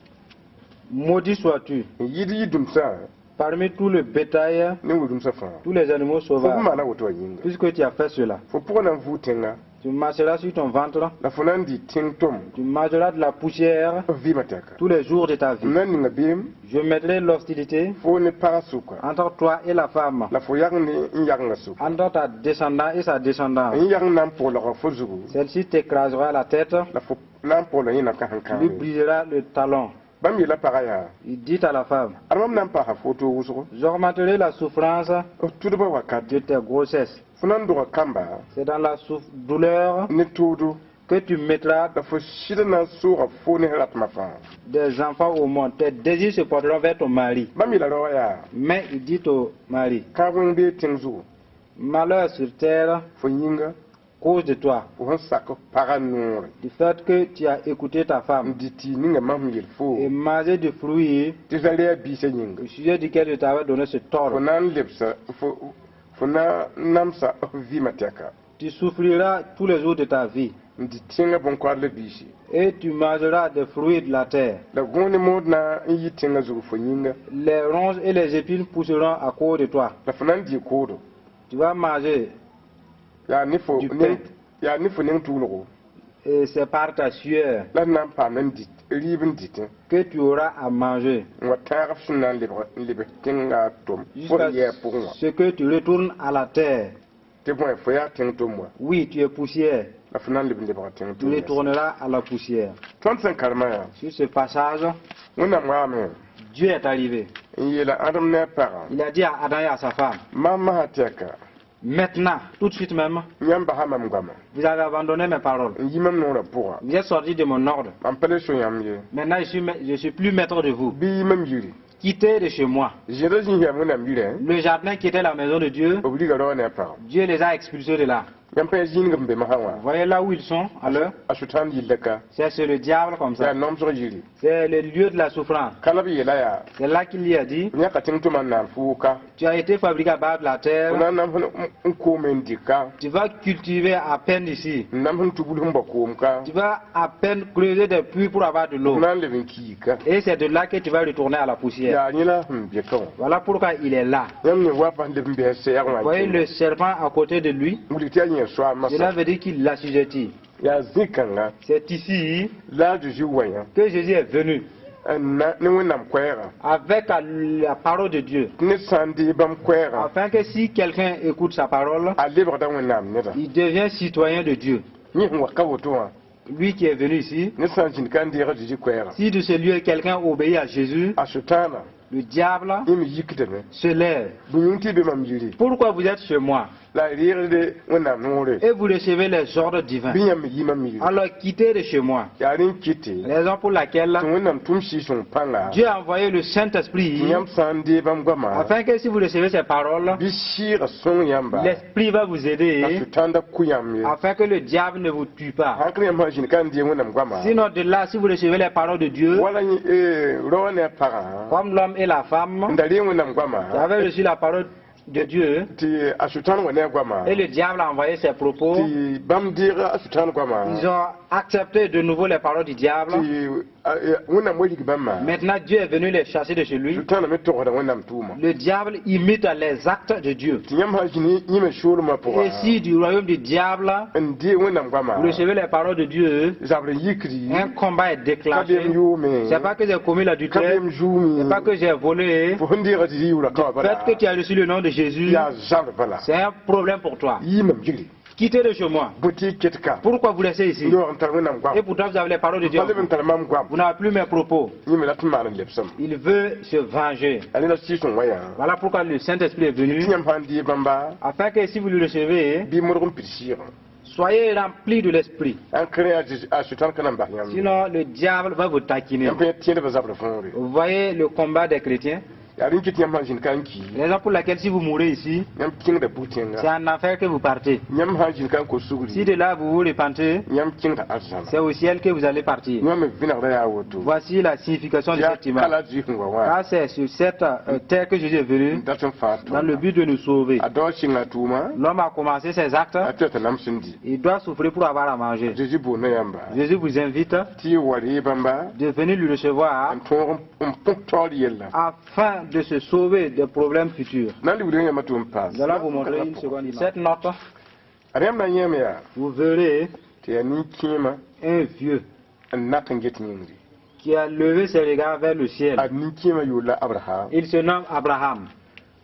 Maudit sois-tu N yɩɩd yɩ-dũmsã parmi tout le bétail, ne wi-rũmsã fãa. Tous les animaux Fo b sauvages, maana woto wã yĩnga. Puisque tu as fait cela. Fo pʋgã na n vʋʋg tẽnga. Tu marcheras sur ton ventre, La fo na n dɩ tẽng tom. Tu mangeras de la poussière F vɩɩmã tɛka. Tous les jours de ta vie. M na n ninga beem Je mettrai l'hostilité fo ne pagã sʋka. Entre toi et la femme, La fo yag ne n yagengã sʋka. Entre ta descendance et sa descendance. N yag n na n pʋglga fo zugu. Celle-ci t'écrasera la tête, La fo na n pʋgla yẽ na ka sẽn lui kãabe. Brisera le talon. Bãmb yeela pagã yaa. Il dit à la femme, Ad mam na n paasa foto wʋsgo. J'augmenterai la souffrance F tudbã wakat. De tes grossesses. Fo na n dʋga kamba. C'est dans la douleur Ne toodo. Que tu mettras La fo sɩd na n sooga fo ne ratmã fãa. Des enfants au monde. Tes désirs se porteront vers ton mari. Bãmb yeela raoã yaa. Mais il dit au mari, Kãab wẽng bee tẽng zugu. Malheur sur terre Fo yĩnga. cause de toi, Fo sẽn sak f pagã noore du fait que tu as écouté ta n femme dɩ tɩɩs ninga mam sẽn yel foo et mangé du fruit tɩ ra ree a biisã yĩnga au sujet duquel je t'avais donné ce fo ordre. Na n lebsa fo fo na n namsa f vɩɩmã tɛka. Tu souffriras tous les jours de ta vie N dɩ tẽngã bõn-koadl biisi. Et tu mangeras des fruits de la terre. La gõos ne mood na n yɩ tẽngã zug fo yĩnga. Les ronces et les épines pousseront à cause de toi. La fo na n dɩ koodo. Tu vas manger Yaa ne fo du pain. Yaa ne fo neng tuulgo. Et c'est par ta sueur La d na n paam n dɩt rɩɩb n dɩtẽ que tu auras à manger n wa tãag f sẽn na n lebg n lebs tẽngã tom fo jusqu'à d yɛɛ pʋgẽ wã. Ce que tu retournes à la terre. Tɩ bõe fo yaa tẽng tom wa. Oui, tu es poussière. La fo na n leb n lebga tẽng Tu tom. Retourneras à la poussière. Tõnd sẽn karema yaa Sur ce passage, Wẽnnaam waame Dieu est arrivé. N yeela Ãdem ne a pagã. Il a dit à Adam et à sa femme, Mam masã tɛka maintenant, tout de suite même, yãmb basa mam goama vous avez abandonné mes paroles. N yi mam noorã pʋga. Vous êtes sortis de mon ordre. Mam pa le so yãmb ye. Maintenant, je suis plus maître de vous. Bɩ yɩ mam yiri. Quittez de chez moi. Zẽeda zĩ yam Wẽnnaam yirã. Le jardin qui était la maison de Dieu, B riga rao ne a pagã. Dieu les a expulsés de là. Yãmb pa zĩnigm n be masã wã. Vous voyez là où ils sont, alors A Sʋtãan yilla ka. C'est sur le diable comme Yaa ça. namsg yiri. C'est le lieu de la souffrance. Ka la b yeela yaa. C'est là qu'il lui a dit, B yãka tẽng tʋma n naan foo ka. Tu as été fabriqué à bas de la Fo terre, na n nams n koome n dɩk ka. Tu vas cultiver à peine ici. N nams n tubl sẽn bao koom ka. Tu vas à peine creuser des puits pour avoir de Fo l'eau. Na n leb n kii ka. Et c'est de là que tu vas retourner à la poussière. Yaa yẽ la sẽn be ka wã. Voilà pourquoi il est là. Yãmb ne wa pa leb n bɩ sɛɛg wã. Vous voyez le serpent à côté de lui, Wilg tɩ yaa yẽ soaab cela masã. Veut dire qu'il l'assujettit. Yaa zĩ-kãnga C'est ici la a Zeezi wa yã que Jésus est venu n na ne Wẽnnaam koɛɛga avec la parole de Dieu. Tɩ ned sã n dee bãmb koɛɛga Afin que si quelqu'un écoute sa parole, a lebgda Wẽnnaam neda. Il devient citoyen de Dieu. Yẽ sẽn wa ka woto wã Lui qui est venu ici, ned sã n zĩnd ka n deeg a Zeezi koɛɛga si de ce lieu quelqu'un obéit à Jésus, a Sʋtãana le diable yẽ me yikdame. Se lève. Bũmb yĩng tɩ y be mam yiri. Pourquoi vous êtes chez moi La y reegde Wẽnnaam noore. Et vous recevez les ordres divins? Bɩ yãmb me yi mam yiri. Alors quittez de chez moi. Yaa rẽ n kɩte Raison pour laquelle tɩ Wẽnnaam tʋm Sɩɩg-sõng pãnga Dieu a envoyé le Saint-Esprit tɩ yãmb sã n dee bãmb goama afin que si vous recevez ces paroles, bɩ Sɩɩgã sõng yãmba l'Esprit va vous la aider Sʋtãan da kʋ yãmb ye. Afin que le diable ne vous tue pas. Sãn ka yãmb sã n zĩnd ka n dee Wẽnnaam goama Sinon, de là, si vous recevez les paroles de Dieu, wala rao ne a pagã comme l'homme et la femme n da ree Wẽnnaam goama qui avaient reçu la parole de Dieu, tɩ a Sʋtãan wa ne a goama et le diable a envoyé ses propos, tɩ bãmb deeg a Sʋtãan goama ils ont accepté de nouveau les paroles du diable. Tɩ Wẽnnaam wa rig bãmba. Maintenant, Dieu est venu les chasser de chez lui. Sʋtãanã me togsda Wẽnnaam tʋʋma. Le diable imite les actes de Dieu. Tɩ yãmb sã n zĩnd yĩmã soolmã pʋga Et si du royaume du diable, n dee Wẽnnaam goama vous recevez les paroles de Dieu, zabr n yikdi un combat est ka déclenché. beem yʋʋme C'est pas que j'ai commis ka l'adultère, beem zuumi c'est pas que j'ai volé. Fo sẽn deega tɩ yɩ yʋʋra ka wã Le fait que tu as reçu le nom de Jésus, yaa zabr bala. C'est un problème pour toi. Yɩ mam yiri. Quittez de chez moi. Bõe tɩ y ket ka Pourquoi vous restez ici? Yaoog n tar Wẽnnaam goam Et pourtant, vous avez les paroles de Dieu. pa leb n tar mam goam. Vous n'avez plus mes propos. Yẽ me rat n maan n lebsem. Il veut se venger. A ne la Sɩɩg-sõng wa yã Voilà pourquoi le Saint-Esprit est venu, tɩ yãmb sã n dee bãmba afin que si vous le recevez, bɩ modg n pid sɩɩgã. Soyez remplis de l'Esprit. Ãn kẽ a Sʋtãan ka na n bas yãmb ye. Sinon, le diable va vous taquiner. Yãmb pa tẽedbã zabr võore. Vous voyez le combat des chrétiens? Yaa rẽn kɩt yãmb sã n zĩnd ka n ki Raison pour laquelle si vous mourrez ici, yãmb kẽngda bug-tẽnga. C'est en enfer que vous partez. Yãmb sã n zĩnd ka n kos Si sugri de là vous vous repentez, yãmb kẽngda arzãna. C'est au ciel que vous allez partir. Yãmb me vẽnegda yaa woto. Voici la signification de Yaa cette image. kala Zɩɩs sẽn wa wã Car c'est sur cette terre que Jésus est venu n dat n fãag dans le tõnda. But de nous sauver. A dao sɩnga tʋʋma L'homme a commencé ses actes, a tɩ t'a nams n di. Il doit souffrir pour avoir à manger. Zeezi boonda yãmba Jésus vous invite tɩ y wa ree bãmba de venir lui recevoir n tõog n põs taoor yella. Afin de se sauver des problèmes futurs. Na n libd yãmba tɩ n paas. Nous allons vous montrer une seconde image. Cette note, Ad yãmb na n yẽem yaa vous verrez tɩ yaa nin-kẽema un vieux n nak n get yĩngri. Qui a levé ses regards vers le ciel. Ad nin-kẽemã yʋʋr la Abraham. Il se nomme Abraham.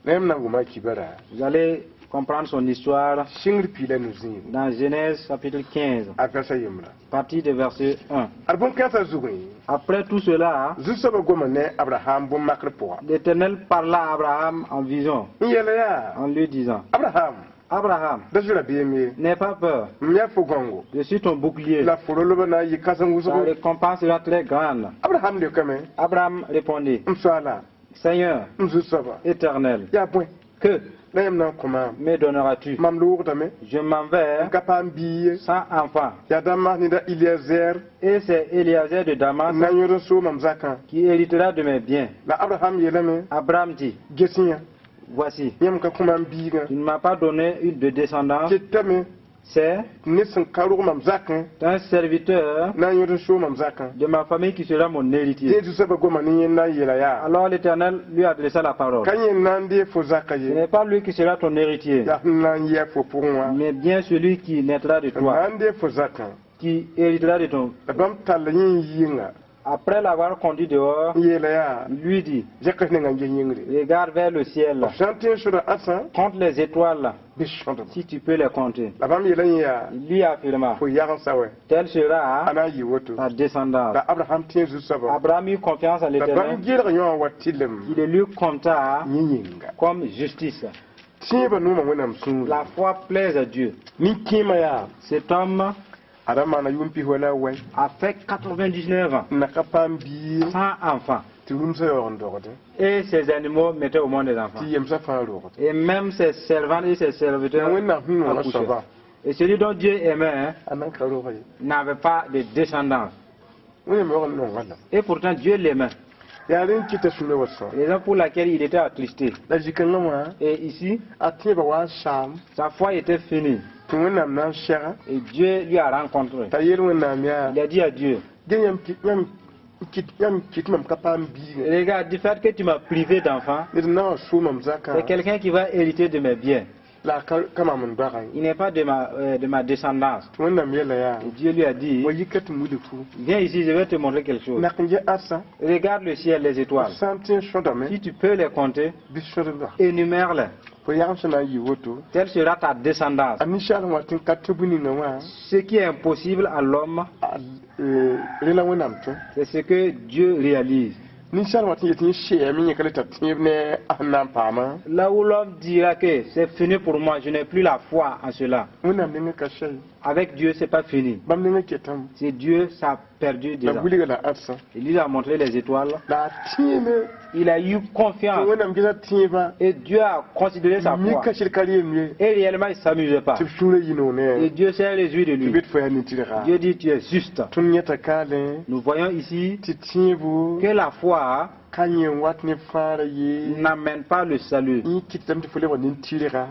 La yãmb na n wʋma a kibara Vous allez comprendre son histoire sɩngr piila no-zĩigo dans Genèse chapitre 15, a vɛrsa yembra. Partir de verset 1. Ad bõn-kãensã zugẽ Après tout cela, Zu-soabã goma ne Abraham bõn-makr pʋga l'Éternel parla à Abraham en vision, n yeela yaa en lui disant, Abraham Abraham, da zoe rabeem ye n'aie pas peur, m yaa fo gãongo je suis ton bouclier. La fo rolbã na n yɩ kãsem Ta wʋsgo. Récompense sera très grande. Abraham leokame Abraham répondit, m soaala Seigneur m Zu-soaba éternel, yaa bõe Que La yãmb na n kõ maam? me donneras-tu? Mam loogdame. Je m'en vais N ka paam biig ye. sans enfant. Yaa Damas ned a Eliezer Et c'est Eliezer de Damas n na n yõd n soog mam zakã. qui héritera de mes biens. La Abraham yeelame: Abraham dit: Ges yã, Voici, yãmb ka kõ maam biigã. tu ne m'as pas donné une de descendance, Ketame c'est tɩ ned sẽn ka rog mam zakẽ un serviteur na n yõd n soog mam zakã. de ma famille qui sera mon héritier. Tɩ Zu-soabã goma ne yẽnda n yeela yaa: Alors l'Éternel lui adressa la parole. Ka yẽnd na n deeg fo zakã Ce ye, n'est pas lui qui sera ton héritier, yaa sẽn na n yɩ a fo pʋgẽ wã mais bien celui qui naîtra de n toi, na n deeg fo zakã. qui héritera de ton. La bãmb talla yẽ n yɩnga Après l'avoir conduit dehors, n yeela yaa: il lui dit: Zɛks ninga n ges yĩngre. Regarde vers le ciel, B sã n tõe n sõda ãdsã, compte les étoiles, bɩ sõdem. si tu peux les compter. La bãmb yeela yẽ yaa: Il lui affirma: Fo yagensa wɛ, Telle sera a na n yɩ woto. ta descendance. La Abraham tẽ Zu-soabã. Abraham eut confiance à La l'Éternel, bãmb geelg yõ wã wa tɩlem il le lui compta yẽ yĩnga. comme justice. Tẽebã nooma Wẽnnaam sũuri. La foi plaise à Dieu. Nin-kẽemã yaa Cet homme a ra maana yʋʋm pis la wɛ a fait 99 ans n na ka paam biig sans enfant. Tɩ rũmsã yaoog n dogdẽ. Et ses animaux mettaient au monde des enfants. Tɩ yemsã fãa rogd. Et même ses servantes et ses serviteurs Wẽnnaam sẽn nongã accouchaient. soaba Et celui dont Dieu aimait, hein, a nan ka rog ye. n'avait pas de descendance. Wẽnnaam yaoog n nonga la. Et pourtant Dieu l'aimait. Yaa rẽ n kɩta sũurã wa sõa. Raison pour laquelle il était attristé. La zĩ-kãngã wã, Et ici, a tẽebã wa n saam sa foi était finie. Tɩ Wẽnnaam na n sɛga. Et Dieu lui a rencontré. T'a yeel Wẽnnaam yaa: Il a dit à Dieu: Ge yãmb kɩt yãmb kɩt yãmb kɩt mam ka paam biigã. Regarde, du fait que tu m'as privé d'enfants, Ned n na n sʋʋ mam zakã. c'est quelqu'un qui va hériter de mes biens. La a ka mam n doaga ye. Il n'est pas de ma descendance. Tɩ Wẽnnaam yeela yaa: Et Dieu lui a dit: Wa yika tɩ m wilg fu. Viens ici, je vais te montrer quelque chose. Nak n ges ãdsã. Regarde le ciel, les étoiles. Sã n tõe n sõdame, Si tu peux les compter, bɩ sõdba. énumère-les. Fo yagem sẽn na n yɩ woto. Telle sera ta descendance. A ninsaal sẽn wa tɩ n ka tẽ bũ-ninga wã, Ce qui est impossible à l'homme, rẽ la Wẽnnaam tõe. c'est ce que Dieu réalise. Ninsaal wa tɩ n yet yẽ seame yẽ ka le tar tẽeb ne a sẽn na n paamã. Là où l'homme dira que c'est fini pour moi, je n'ai plus la foi en cela. Wẽnnaam nengẽ ka sɛ ye. Avec Dieu, c'est pas fini. Bãmb nengẽ ketame. C'est Dieu, ça a perdu La déjà. wilga la ãdsã. Il lui a montré les étoiles. La a tẽeme. Il a eu Tɩ confiance. Wẽnnaam gesa tẽebã. Et Dieu a considéré sa foi. Mika sɩd ka reem ye. Et réellement, il ne s'amusait pas. Tɩ b sũurã yɩ noog Et ne. Dieu s'est réjoui de Tɩ lui. bet fo yaa nin-tɩrga. Dieu dit, tu es juste. Tõnd yẽta kaalẽ Nous voyons ici tɩ tẽebo que la foi ka yẽ n wat ne fãagra ye. n'amène pas le salut. Yẽ kɩtame tɩ fo lebg nin-tɩrga.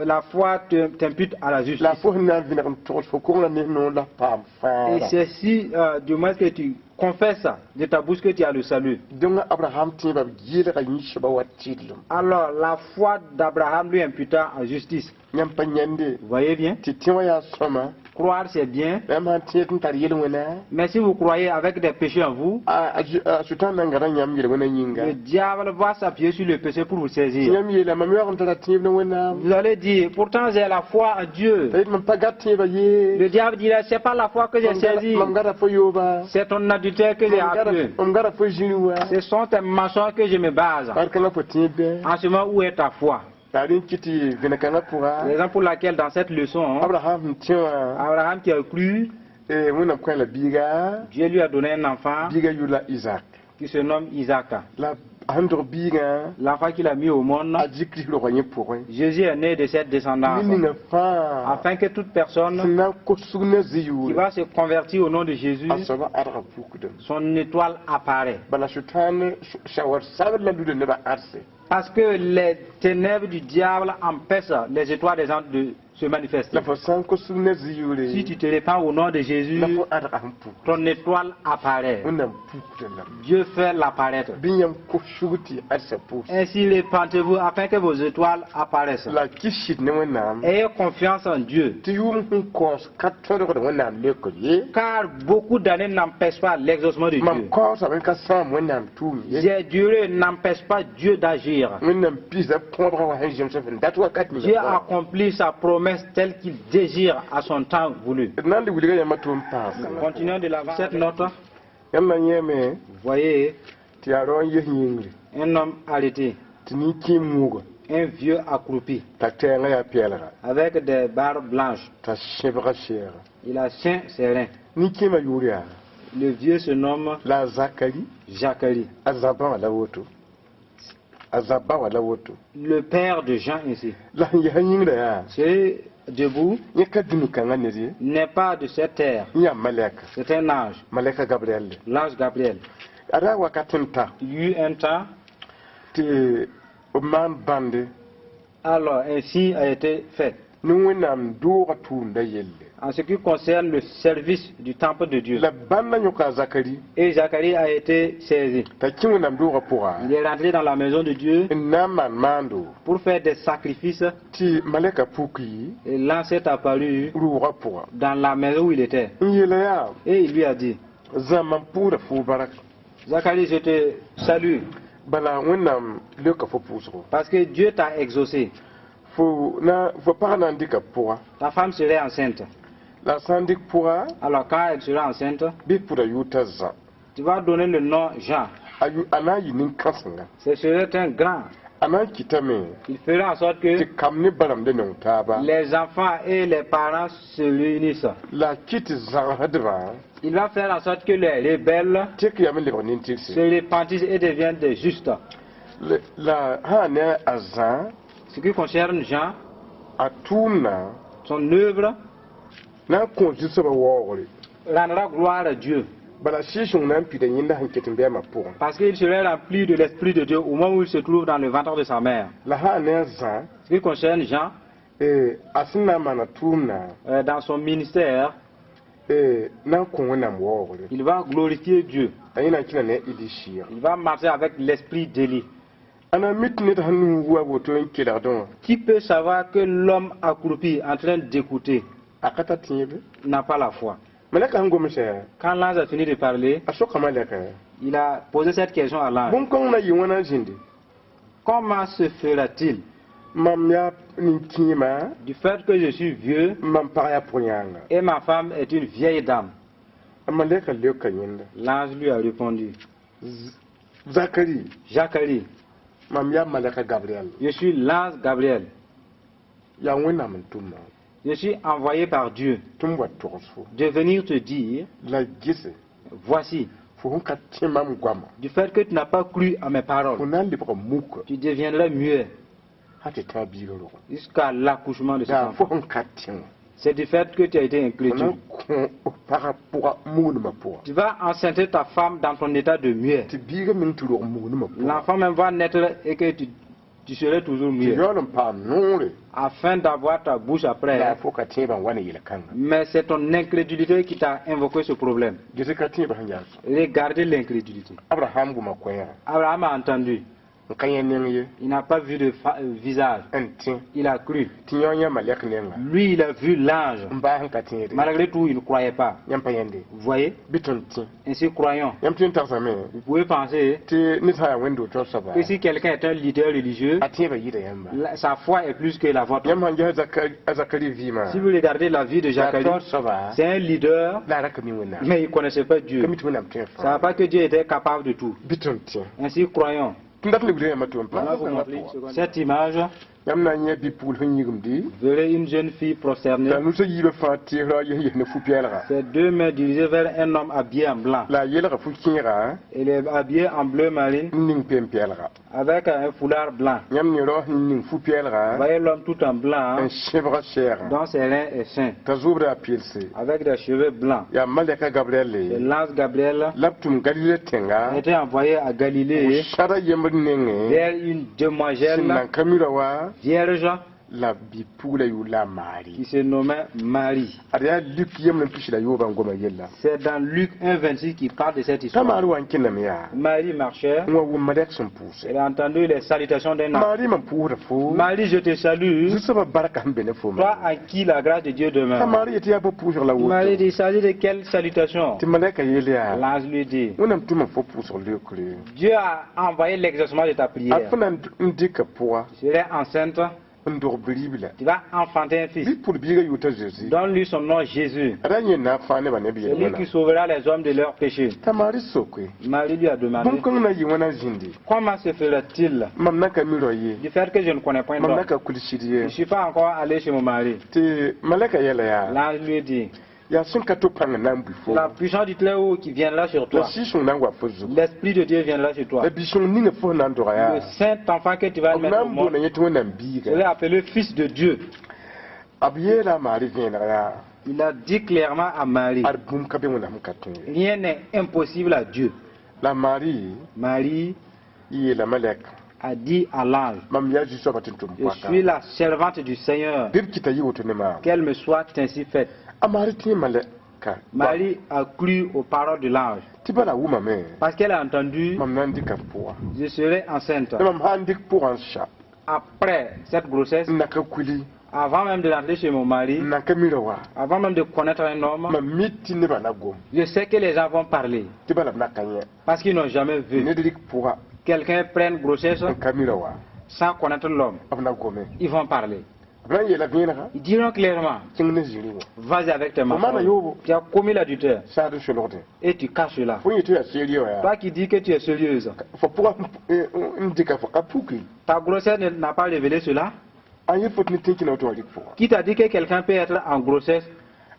La foi t'impute à la justice. La fo sẽn na n vẽneg n togs fo kongrã ne noor la paam Et fãagra. c'est si, du moins que tu confesses de ta bouche que tu as le salut. Donc Abraham tẽebã b geelga yĩsba wa tɩrlem. Alors la foi d'Abraham lui imputa en justice. Yãmb pa yãnde Vous voyez bien? Tɩ tẽ wã yaa sõma. Croire, c'est bien. Yãmb sãn tẽed n tar yel-wẽna, Mais si vous croyez avec des péchés en vous, a Sʋtãan na n gãda yãmb yel-wẽna yĩnga. le diable va s'appuyer sur le péché pour vous saisir. Yãmb yeela mam yaoog n tara tẽeb ne Wẽnnaam. Vous allez dire, pourtant j'ai la foi en Dieu. T'a yet mam pa gat tẽebã ye. Le diable dira, c'est pas la foi que j'ai saisie. Mam gada fo yooba. C'est ton adultère que j'ai appuyé. Mam gada fo zĩri wã. Ce sont tes mensonges que je me base. Par kãngã fo tẽeb bɩ. En ce moment, où est ta foi? La rẽ n kɩt tɩ vẽne-kãngã pʋga, Raison pour laquelle dans cette leçon, Abraham sẽn tẽ wã, Abraham qui a cru, Wẽnnaam kõ la biiga. Dieu lui a donné un enfant Biiga yʋʋr la Isaac. qui se nomme Isaac. La sẽn dog biigã, L'enfant qu'il a mis au monde, a Zĩ Kirist roga yẽ pʋgẽ. Jésus est né de cette descendance. Ned ninga fãa Afin que toute personne sẽn na n kos sug ne Zĩ qui yʋʋre, va se convertir au nom de Jésus, a soabã ãdga pukdem. Son étoile apparaît. Bala Sʋtãan sawar sabd la luda nebã ãdse. Parce que les ténèbres du diable empêchent les étoiles des gens de se manifester. La fo sã n kos sug ne Zĩ yʋʋre, Si tu te répands au nom de Jésus, la fo ãdga sẽn puk. ton étoile apparaît. Wẽnnaam pukda la. Dieu fait l'apparaître. Bɩ yãmb kos sug tɩ ãdsa pʋʋs. Ainsi, répentez-vous afin que vos étoiles apparaissent. La kɩ sɩd ne Wẽnnaam Ayez confiance en Dieu. Tɩ yʋʋm sẽn kaoos ka tõdgd Wẽnnaam leokr ye. Car beaucoup d'années n'empêchent pas l'exaucement de Mam Dieu. kaoosame ka sãam Wẽnnaam tʋʋm ye. J'ai duré n'empêche pas Dieu d'agir. Wẽnnaam pisa kõobgã wã sẽn zems sẽn dat wakat Dieu accomplit sa promesse telle qu'il désire à son temps voulu. D na n le wilga yãmbã tʋʋm paas. Continuons de l'avant. Cette note, Yãmb na yẽeme voyez tɩ yaa rao n ges yĩngri un homme arrêté, tɩ nin-kẽem muuga un vieux accroupi, t'a tɛɛngã yaa pɛɛlga avec des barres blanches. T'a sẽbga sɛɛga. Il a ceint ses reins. Nin-kẽemã yʋʋr yaa Le vieux se nomme la a Zakari. Zacharie. A zãbã wã la woto. A Zã ba wã la woto. Le père de Jean ici. La sẽn yaa yĩngrã yaa C'est debout, yẽ ka dũni kãngã ned ye. N'est pas de cette terre. N yaa malɛka. C'est un ange, Malɛka Gabriel. L'ange Gabriel. A ra wakat n ta Il y eut un temps, tɩ b maan bãnde alors ainsi a été fait. Ne Wẽnnaam doogã tʋʋmdã yelle. En ce qui concerne le service du temple de Dieu. La bãndã yõka a Zakari Et Zacharie a été saisi. T'a kẽ Wẽnnaam doogã pʋga Il est rentré dans la maison de Dieu n na n maan maando pour faire des sacrifices. Tɩ malɛka puki Et l'ange est apparu rʋʋgã pʋga dans la maison où il était. N yeela yaa Et il lui a dit, Zã mam pʋʋra foo bark. Zacharie, je te salue Bala Wẽnnaam leoka fo pʋʋsgo. Parce que Dieu t'a exaucé. Fo na fo pag na n dɩka pʋga. Ta femme serait enceinte. La sã n dɩk pʋga Alors quand elle sera enceinte, bɩ pʋda yʋʋr t'a Zã. Tu vas donner le nom Jean. A yu- a na n yɩ nin-kãsenga. Ce serait un grand. A na n kɩtame Il fera en sorte que tɩ kam ne barãmd nong taaba. Les enfants et les parents se réunissent. La a kɩt tɩ zãgsdbã Il va faire en sorte que les rebelles tɩk yam n lebg nin-tɩgse. Se repentissent et deviennent des justes. La- La sã ne a Zã Ce qui concerne Jean, a tʋʋmdã son œuvre na n kõ zu-soabã waoogre. Rendra gloire à Dieu. Bala Sɩɩg-sõng na n pida yẽnda sẽn ket n bɩ a ma pʋgẽ. Parce qu'il serait rempli de l'Esprit de Dieu au moment où il se trouve dans le ventre de sa mère. La sã ne a Zã Ce qui concerne Jean, eh, a sẽn na n maana tʋʋmdã dans son ministère, eh, na n kõ Wẽnnaam waoogre. Il va glorifier Dieu. A yẽ na n kẽna ne a Eli sɩɩg. Il va marcher avec l'esprit d'Élie. A na n mi tɩ ned sẽn nuu wa woto n kelgdẽ wã Qui peut savoir que l'homme accroupi en train d'écouter a ka tar tẽebe? N'a pas la foi? Malɛka sẽn gomsã Quand l'ange a fini de parler, a sokame lɛka il a posé cette question à l'ange. bõn-kõng na yɩ wãna n zĩndi? Comment se fera-t-il Mam yaa nin-kẽema du fait que je suis vieux mam pag yaa pʋg-yãanga? Et ma femme est une vieille dame? A malɛka leoka yẽnda. L'ange lui a répondu, Zakari, Zacharie, mam yaa malɛka Gabriel. Je suis l'ange Gabriel. Yaa Wẽnnaam n tʋm maam Je suis envoyé par Dieu tɩ m wa togs fo. De venir te dire, La gese voici, fo sẽn ka tẽ mam goama du fait que tu n'as pas cru à mes fo paroles, na n lebga muka tu deviendras muet sã tɩ tã biigã rogẽ. Jusqu'à l'accouchement de cet Yaa enfant. fo sẽn ka tẽ wã C'est du fait que tu as été fo na incrédule. n kõ f pagã pʋga mugnimã pʋgã. Tu vas enceinte ta femme dans ton état de muet. Tɩ biigã meng tɩ rog mugnimã pʋgã. L'enfant même va naître et que tu serais toujours Tɩ muet. Yaool n paam noore. Afin d'avoir ta bouche après. La fo ka tẽebã n wa ne yel-kãnga. Mais c'est ton incrédulité qui t'a invoqué ce problème. Ges ka tẽebã sẽn yaa. Regardez l'incrédulité. Abraham goma koɛɛga. Abraham a entendu. N ka yẽ neng ye. Il n'a pas vu de visage. N tẽ. Il a cru. Tɩ yõ yã malɛk nenga. Lui, il a vu l'ange. N baa sẽn ka tẽede. Malgré tout, il ne croyait pas. Yãmb pa yẽnde. Vous voyez? Bɩ tõnd tẽ. Ainsi, croyons. Yãmb tõe n tagsame Vous pouvez penser tɩ ned sã n yaa wẽnd-do soaba que si quelqu'un est un leader religieux, a tẽebã yɩɩda yãmba. Sa foi est plus que la vôtre. Yãmb sãn ges a Zakari vɩɩmã Si vous regardez la vie de yaa Zacharie, taoor soaba c'est un leader, la a ra ka mi Wẽnnaam. Mais il ne connaissait pas Dieu. Ka mi tɩ Wẽnnaam tõe n Ça ne fãa. pas que Dieu était capable de tout. Bɩ tõnd tẽ. Ainsi, croyons. Tɩ n dat lebg yãmba tɩ n Voilà, vous pa montrez cette image, yãmb na n yã bi-pugl sẽn yĩgimdi vous verrez une jeune fille prosternée, la nusã yiibã fãa teesrã yes yes ne fu-pɛɛlga. Ses deux mains dirigées vers un homme habillé en blanc. La a yelga fu-kẽega Il est habillé en bleu marine n ning peen-pɛɛlga. Avec un foulard blanc. Yãmb ne rao sẽn ning fu-pɛɛlga Vous voyez l'homme tout en blanc, n sẽbga sɛɛgã dont ses reins est saint, t'a zʋʋbda a pelse avec des cheveux blancs. Yaa malɛka Gabriel Et l'ange Gabriel la b tʋm Galile tẽnga a été envoyé à Galilée sada yembd nengẽ vers une demoiselle sẽn nan ka mira wa vierge la bi-pugla yʋʋr la a Maari. Qui se nommait Marie. Ad yaa Luk yemb n pis la yoobã n goma yella. C'est dans Luc 1, 26 qu'il parle de cette T'a histoire. Maari wa n kẽndame yaa Marie marchait, n wa wʋm malɛk sẽn pʋʋsɛ. Elle a entendu les salutations d'un ange. Maari mam pʋʋsda fo. Marie, je te salue, Zu-soabã barka sẽn be ne fo. Toi à qui la grâce de Dieu T'a demeure. Maari yetɩ yaa bõ pʋʋsg la Marie woto. dit, il s'agit de quelle salutation? Tɩ malɛka yeel yaa L'ange lui dit, Wẽnnaam tʋma fo pʋʋsg leokre. Dieu a envoyé l'exaucement de ta A prière. fo na n dɩka pʋga Tu serais enceinte, n dog biribla. Tu vas enfanter un fils. Bɩ pʋd biigã yʋʋr t'a Zezi. Donne-lui son nom Jésus. Ra yẽ na n fãag nebã ne b C'est lui yel-wẽna. Qui sauvera les hommes de leurs péchés. T'a Maari soke Marie lui a demandé, bõn-kãng na n yɩ wãna zĩndi? Comment se fera-t-il Mam na ka mi rao ye. Du fait que je ne connais point Mam na d'homme? ka kul sɩd Je ye. ne suis pas encore allé chez mon mari. Tɩ malɛka yɛla yaa L'ange lui dit, Yaa sẽn ka to pãng n na n bui fo. La puissance du Très-Haut qui viendra sur La toi. Sɩɩg-sõng na n wa fo zugu. L'Esprit de Dieu viendra sur toi. La bi-sõng ninga fo sẽn na n doga Le yaa. Saint enfant que tu vas B mettre na au n monde, boonda yẽ tɩ Wẽnnaam biiga. je l'ai appelé fils de Dieu. B yeela a Maari vẽeneg yaa. Il a dit clairement à Marie, Ad bũmb ka be Wẽnnaam ka tõe ye. Rien n'est impossible à Dieu. La Maari Marie yeela malɛka. A dit à l'ange, Mam yaa Zu-soabã tɩ n tʋm je poaka. Suis la servante du Seigneur, Bɩ b kɩta yɩ woto ne maam. Qu'elle me soit ainsi faite. A Maari tẽ malɛka. Marie a cru aux paroles de l'ange, Tɩ bala wʋmame. Parce qu'elle a entendu, Mam na n dɩka pʋga. Je serai enceinte. La mam sã n dɩk pʋgã n sa. Après cette grossesse, N na ka kuli. Avant même de rentrer chez mon mari, N na ka mira wa. Avant même de connaître un homme, Mam mi tɩ nebã na gom. Je sais que les gens vont parler, Tɩ bala b na ka yẽ. Parce qu'ils n'ont jamais vu. Ned dɩk pʋga. Quelqu'un prenne grossesse N ka mira wa. Sans connaître l'homme, B na gome. Ils vont parler. B na n yeela vẽenega. Ils diront clairement, Kẽng ne zĩri wã. Vas-y avec tes Maman, mensonges. yobo. Tu as commis l'adultère Saad n solgdẽ. Et tu caches cela. Fo yẽ tɩ yaa seer wã yaa. Toi qui dis que tu es sérieuse, Fo pʋga n dɩka fo ka puki. Ta grossesse n'a pas révélé cela. A yẽ fo tɩ ne tẽn kẽna woto wã rɩk pʋga. Qui t'a dit que quelqu'un peut être en grossesse?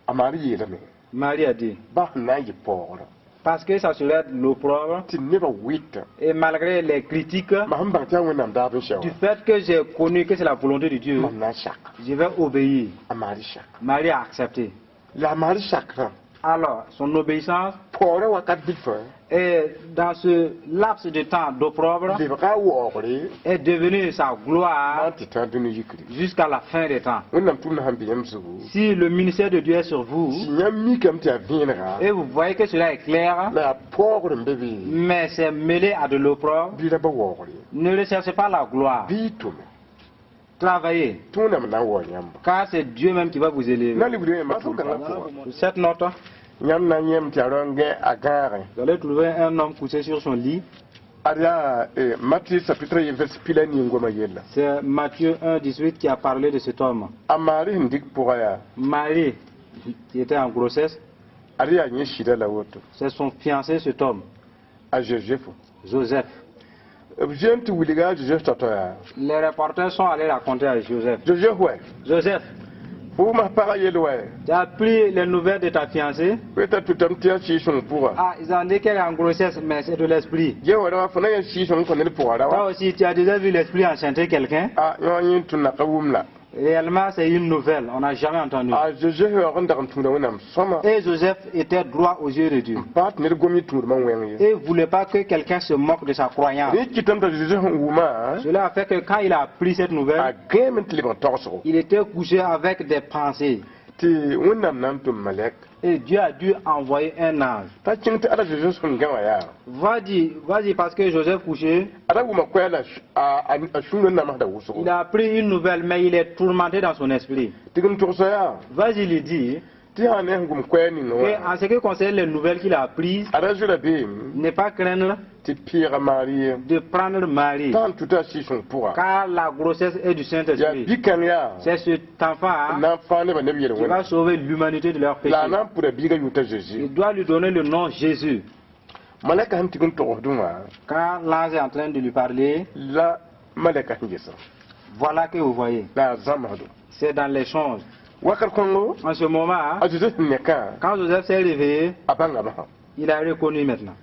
A Maari yeelame. Marie a dit, Baa sẽn na n yɩ paoogrã. Parce que ça serait l'opprobre Tɩ nebã wɩta. Et malgré les critiques, Mam sẽn bãng tɩ yaa Wẽnnaam daab n sɛ du wã. Fait que j'ai connu que c'est la volonté de Dieu, Mam na n saka. Je vais obéir. A Maari saka. Marie a accepté. La a Maari sakrã. Alors, son obéissance, Paoogrã wakat bilfã. Et dans ce laps de temps d'opprobre, Lebga a waoogre. Est devenue sa gloire Na n tɩ tã dũni yikri. Jusqu'à la fin des temps. Wẽnnaam tʋmdã sãn be yãmb zugu. Si le ministère de Dieu est sur vous, Tɩ yãmb mikame tɩ yaa vẽenega. Et vous voyez que cela est clair, La yaa paoogr n be be. Mais c'est mêlé à de l'opprobre, Bɩ ra ba waoogre. Ne recherchez pas la gloire. Bɩ y tʋme. Travaillez, Tɩ Wẽnnaam na n waoog yãmba. Car c'est Dieu même qui va vous élever. Na libd yãmba sũ-kãngã pʋgã. Sur cette note, Yãmb na n yẽem tɩ yaa rao n gã a gãagẽ. Vous allez trouver un homme couché sur son lit. Ad yaa Matthieu chapitre ye verset pila ni n goma yella. C'est Matthieu 1, 18 qui a parlé de cet homme. A Maari sẽn dɩk pʋga yaa. Marie, qui était en grossesse, Ad yaa yẽ sɩda la woto. C'est son fiancé, cet homme, A Joseph. Joseph. B zoe n tɩ wilga a Joseph tao-tao yaa. Les reporters sont allés raconter à Joseph. Joseph wɛ. Joseph, Fo wʋma pagã yel wɛ. Tu as pris les nouvelles de ta fiancée. T'a tʋtame tɩ yaa Sɩɩg-sõng pʋga. Ah, ils ont dit qu'elle est en grossesse, mais c'est de l'esprit. Ge wa ra fo na yaa Sɩɩg-sõng kõ ned pʋga ra Toi wa. Aussi, tu as déjà vu l'esprit enchanter quelqu'un. A yõ yẽ tʋ naka wʋm la. Réellement, c'est une nouvelle. On n'a jamais entendu. A Joseph yaoog n dag n tũuda Wẽnnaam sõma. Et Joseph était droit aux yeux de Dieu. N pa tɩ ned gom yẽ tũudmã wẽng ye. Et ne voulait pas que quelqu'un se moque de sa croyance. Rẽ kɩtame t'a Joseph sẽn wʋma. Cela a fait que quand il a appris cette A nouvelle, gãeme tɩ lebg tagsgo. Il était couché avec des pensées. Tɩ Wẽnnaam na n tʋm malɛk. Et Dieu a dû envoyer un ange. T'a kẽng tɩ ala Joseph sẽn gã wã yaa. Vas-y, vas-y, parce que Joseph couché, A ra wʋma koɛɛ la a sũurã namsda wʋsgo. Il a appris une nouvelle, mais il est tourmenté dans son esprit. Tɩ n togsa yaa. Vas-y, lui dire Tɩ sã ne sẽn gʋm koɛɛ ninga que wã. En ce qui concerne les nouvelles qu'il a apprises, A ra zoe beem. Ne pas craindre Tɩ pɩɩga Maari ye. De prendre Marie, T'a sẽn tʋta a Sɩɩg-sõng pʋga. Car la grossesse est du Yaa Saint-Esprit. bi-kãng yaa. C'est cet enfant N na n fãag nebã neb qui va yel-wẽnda. Sauver l'humanité de leur péché. La a na n pʋda biigã yʋʋr t'a Zeezi. Il doit lui donner le nom Jésus. Malɛka sẽn tɩg n togsdẽ wã. Quand l'ange est en train de lui parler, La malɛka sẽn gesa. Voilà que vous voyez. La a zãmsdo. C'est dans les songes. Wakat kõngo. En ce moment, A Joseph sẽn nekã. Quand Joseph s'est réveillé, A bãngame sã. Il a reconnu maintenant.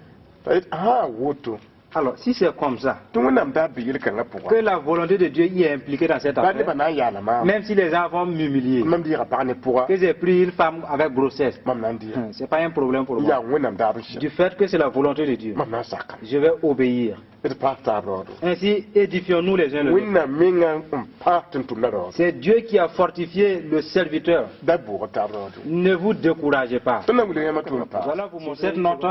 T'a yet sã woto. Alors, si c'est comme ça, Tɩ Wẽnnaam daa be yel-kãngã pʋga. Que la volonté de Dieu y est impliquée dans cette Baa nebã affaire, na n yaalã maam. Même si les gens vont m'humilier, Mam dɩɩga pag ne pʋga. Que j'ai pris une femme avec grossesse, Mam na n dɩɩga. C'est pas un problème pour Yaa moi. Wẽnnaam daab n sɛ. Du fait que c'est la volonté de Dieu, Mam na n saka. Je vais obéir. D paas taab raoodo. Ainsi, édifions-nous les uns les autres. Wẽnnaam menga n paas tʋm-tʋmdã raoodo. C'est Dieu qui a fortifié le serviteur. Da bʋʋg taab raoodo. Ne vous découragez pas. Tõnd na wilg yãmb tʋʋm paas. Voilà vous montrer cette note.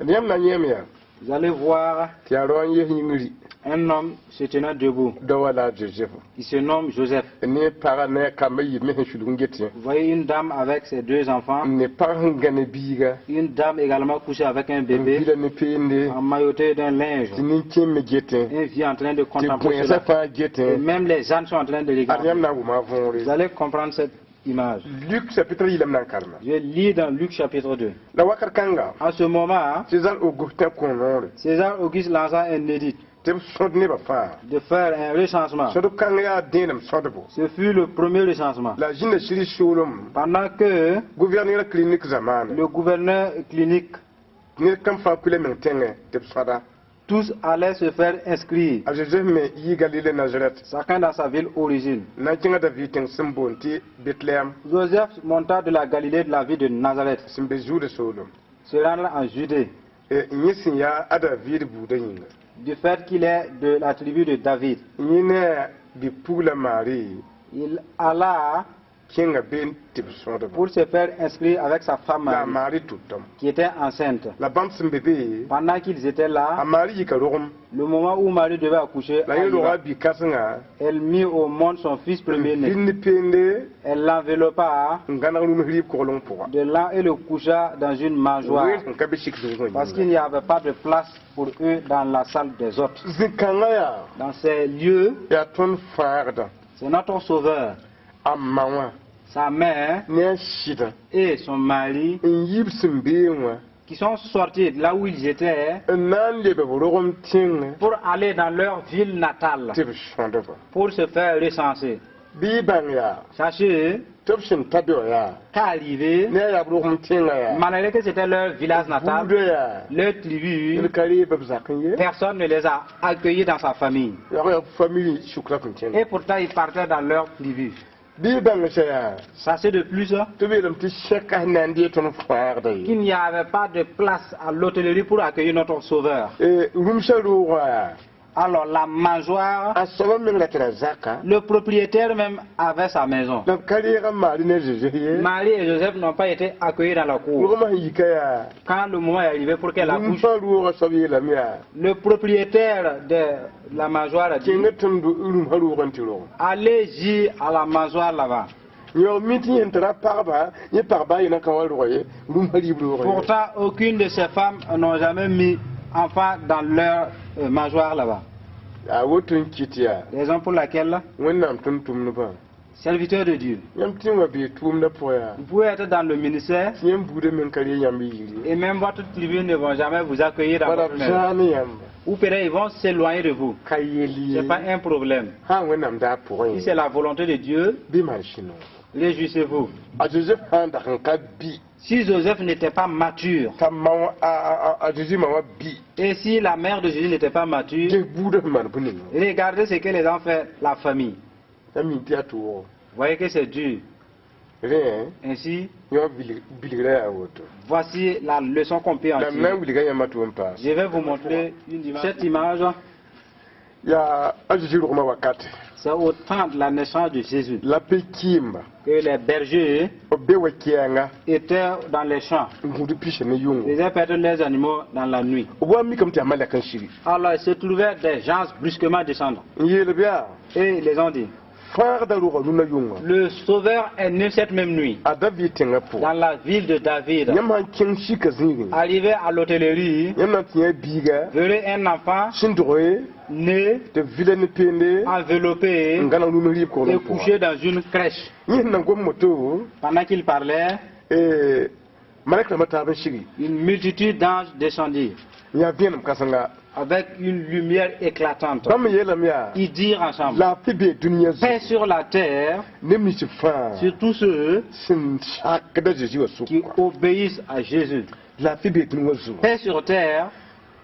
Yãmb na yẽem yaa. Vous allez voir Tɩ yaa rao n yes yĩngri. Un homme se tenant debout. Dao wa la a Joseph. Il se nomme Joseph. Ne pagã ne a kambã yib me sẽn sulg n get yẽ. Vous voyez une dame avec ses deux enfants. Ne pag sẽn gã ne biiga. Une dame également couchée avec un N bébé, bila ne peende. Emmailloté d'un linge. Tɩ nin-kẽem me getẽ. Un vieux en train de Tɩ contempler bõensã cela. fãa Et getẽ. même les ânes sont en train de Ad regarder. yãmb na n wʋma a võore. Vous allez comprendre cette image. Luk chapitre yilam na n karema. Je lis dans Luc chapitre 2. La wakat kãnga. En ce moment, César Augustin kõ noore. César Auguste lança un édit. Tɩ b sõd nebã fãa. De faire un recensement. Sõdb kãng yaa dẽenem sõdbo. Ce fut le premier recensement. La zĩnda Siri soolem Pendant que gouverneur Quirinius zamaane, le gouverneur Quirinius, ned kam fãa kuila meng tẽngẽ tɩ b sõda. Tous allaient se faire inscrire, A Joseph me yi Galile Nazaret chacun dans sa ville origine. Na n kẽngã David tẽng sẽn boond tɩ Betlehem Joseph monta de la Galilée, de la ville de Nazareth, sẽn be Zuda soolem. Se rendre en Judée, Yẽ sẽn yaa a David buudã yĩnga. Du fait qu'il est de la tribu de David. Yẽ ne a bi-pugla Marie Il alla kẽnga be n tɩ b sõdba. Pour se faire inscrire avec sa femme La a Marie, Marie tʋtame. Qui était enceinte. La bãmb sẽn be be, Pendant qu'ils étaient là, a Marie yika rogem. Le moment où Marie devait accoucher, La yẽ roga arriva. bi-kãsenga Elle mit au monde son fils premier-né. Vil ne peende Elle l'enveloppa n gãneg rũms rɩɩb kogleng pʋga. De lin et le coucha dans une mangeoire, Weer sẽn ka be sik zũngã parce qu'il n'y avait pas de place pour eux dans la salle des hôtes. Zĩ-kãngã yaa Dans ces lieux, yaa tõnd fãagdã. C'est notre sauveur, A ma wã sa mère ne a sɩdã et son mari n yi b sẽn beẽ wã qui sont sortis de là où ils étaient n na n leb b rogem tẽngẽ pour aller dans leur ville natale tɩ b sõdba. Pour se faire recenser. Bɩ y bãng yaa Sachez tɩ b sẽn ta be wã yaa qu'arrivé, ne a yaa b rogem tẽngã yaa malgré que c'était leur village natal, buudã yaa leur tribu, ned ka reeb b zakẽ ye. Personne ne les a accueillis dans sa famille. Yaa yaa famille sukra sẽn kẽnga. Et pourtant, ils partaient dans leur tribu. Bɩ y bãng sã yaa Sachez de plus tɩ b yeelame tɩ sɛka sẽn na n dee tõnd fãagda ye. Qu'il n'y avait pas de place à l'hôtellerie pour accueillir notre sauveur. Rũmsã roogã yaa Alors, la mangeoire, a soabã meng la tɩ ra zaka le propriétaire même avait sa maison. La b ka reeg a Maari ne Zozo ye. Marie et Joseph n'ont pas été accueillis dans la cour. Rogmã sẽn yika yaa Quand le moment est arrivé pour qu'elle accouche, rũmsã roogã soab yeelame yaa le propriétaire de la mangeoire a dit: kẽngã tẽmd rũmsã roogã n tɩ rog. Allez-y à la mangeoire là-bas. Yõ mi tɩ yẽn tara pagba yẽ pagba a yẽna ka wa rog ye rũmsã rɩɩb roogã ye. Pourtant, aucune de ces femmes n'ont jamais mis enfant dans leur mangeoire là-bas. Yaa woto n kɩt yaa Raison pour laquelle, Wẽnnaam tõnd tʋmdbã serviteur de Dieu, yãmb tɩ wã bee tʋʋmdã pʋgã yaa vous pouvez être dans le ministère tɩ yãmb buudã meng ka ree yãmb y yir ye et même votre tribu ne vont jamais vous accueillir dans bala votre b maison. zaa ne yãmba. Ou peut-être ils vont s'éloigner de vous. Ka yel Ce ye. n'est pas un problème. Sã n Wẽnnaam daar pʋgẽ Si c'est la volonté de Dieu, bɩ maan sũ-noog. Réjouissez-vous. A Joseph sã n dag n ka bi Si Joseph n'était pas mature, t'a ma wã a Jésus ma wã bi et si la mère de Jésus n'était pas mature, ges buudã sẽn maan bũ-ninga regardez ce que les gens font, la famille. yãmb mi tɩ yaa tʋʋgo. Voyez que c'est dur. Rẽ Ainsi, yõ bilgrã yaa woto. Voici la leçon qu'on peut en La m na n tirer. wilga yãmba tɩ n paas. Je vais vous montrer une image. Cette image, Yaa a Jésus rogmã wakate c'est au temps de la naissance de Jésus la pe-kɩɩmba que les bergers b be wa-kɛɛnga étaient dans les champs. N gũud pisa ne yʋngo. Ils faisaient perdre les animaux dans la nuit. B wa mikame tɩ yaa malɛk n siri. Alors, il se trouvait des gens brusquement descendre. N yeel b yaa Et ils les ont dit: fãagda roga rũnã yʋnga. Le sauveur est né cette même nuit A David tẽngã pʋgã. Dans la ville de David. Yãmb sãn kẽng sika zĩigẽ Arrivé à l'hôtellerie, yãmb na n tɩ yã biiga verrez un enfant sẽn dog né, tɩ b vila ne peende enveloppé n gãneg rũms rɩɩb et kogleng pʋga. Couché dans une crèche. Yẽ sẽn na gom moto Pendant qu'il parlait, malɛk rãmbã taab n sigi une multitude d'anges descendit n yaa vẽenem kãsenga avec une lumière éclatante. Bãmb me yeelame yaa Ils dirent ensemble: laafɩ bee dũniyã zugu Paix sur la terre neb nins fãa sur tous ceux sẽn sakda Zeezi wã qui sʋka. Obéissent à Jésus. Laafɩ bee dũni wã zugu Paix sur terre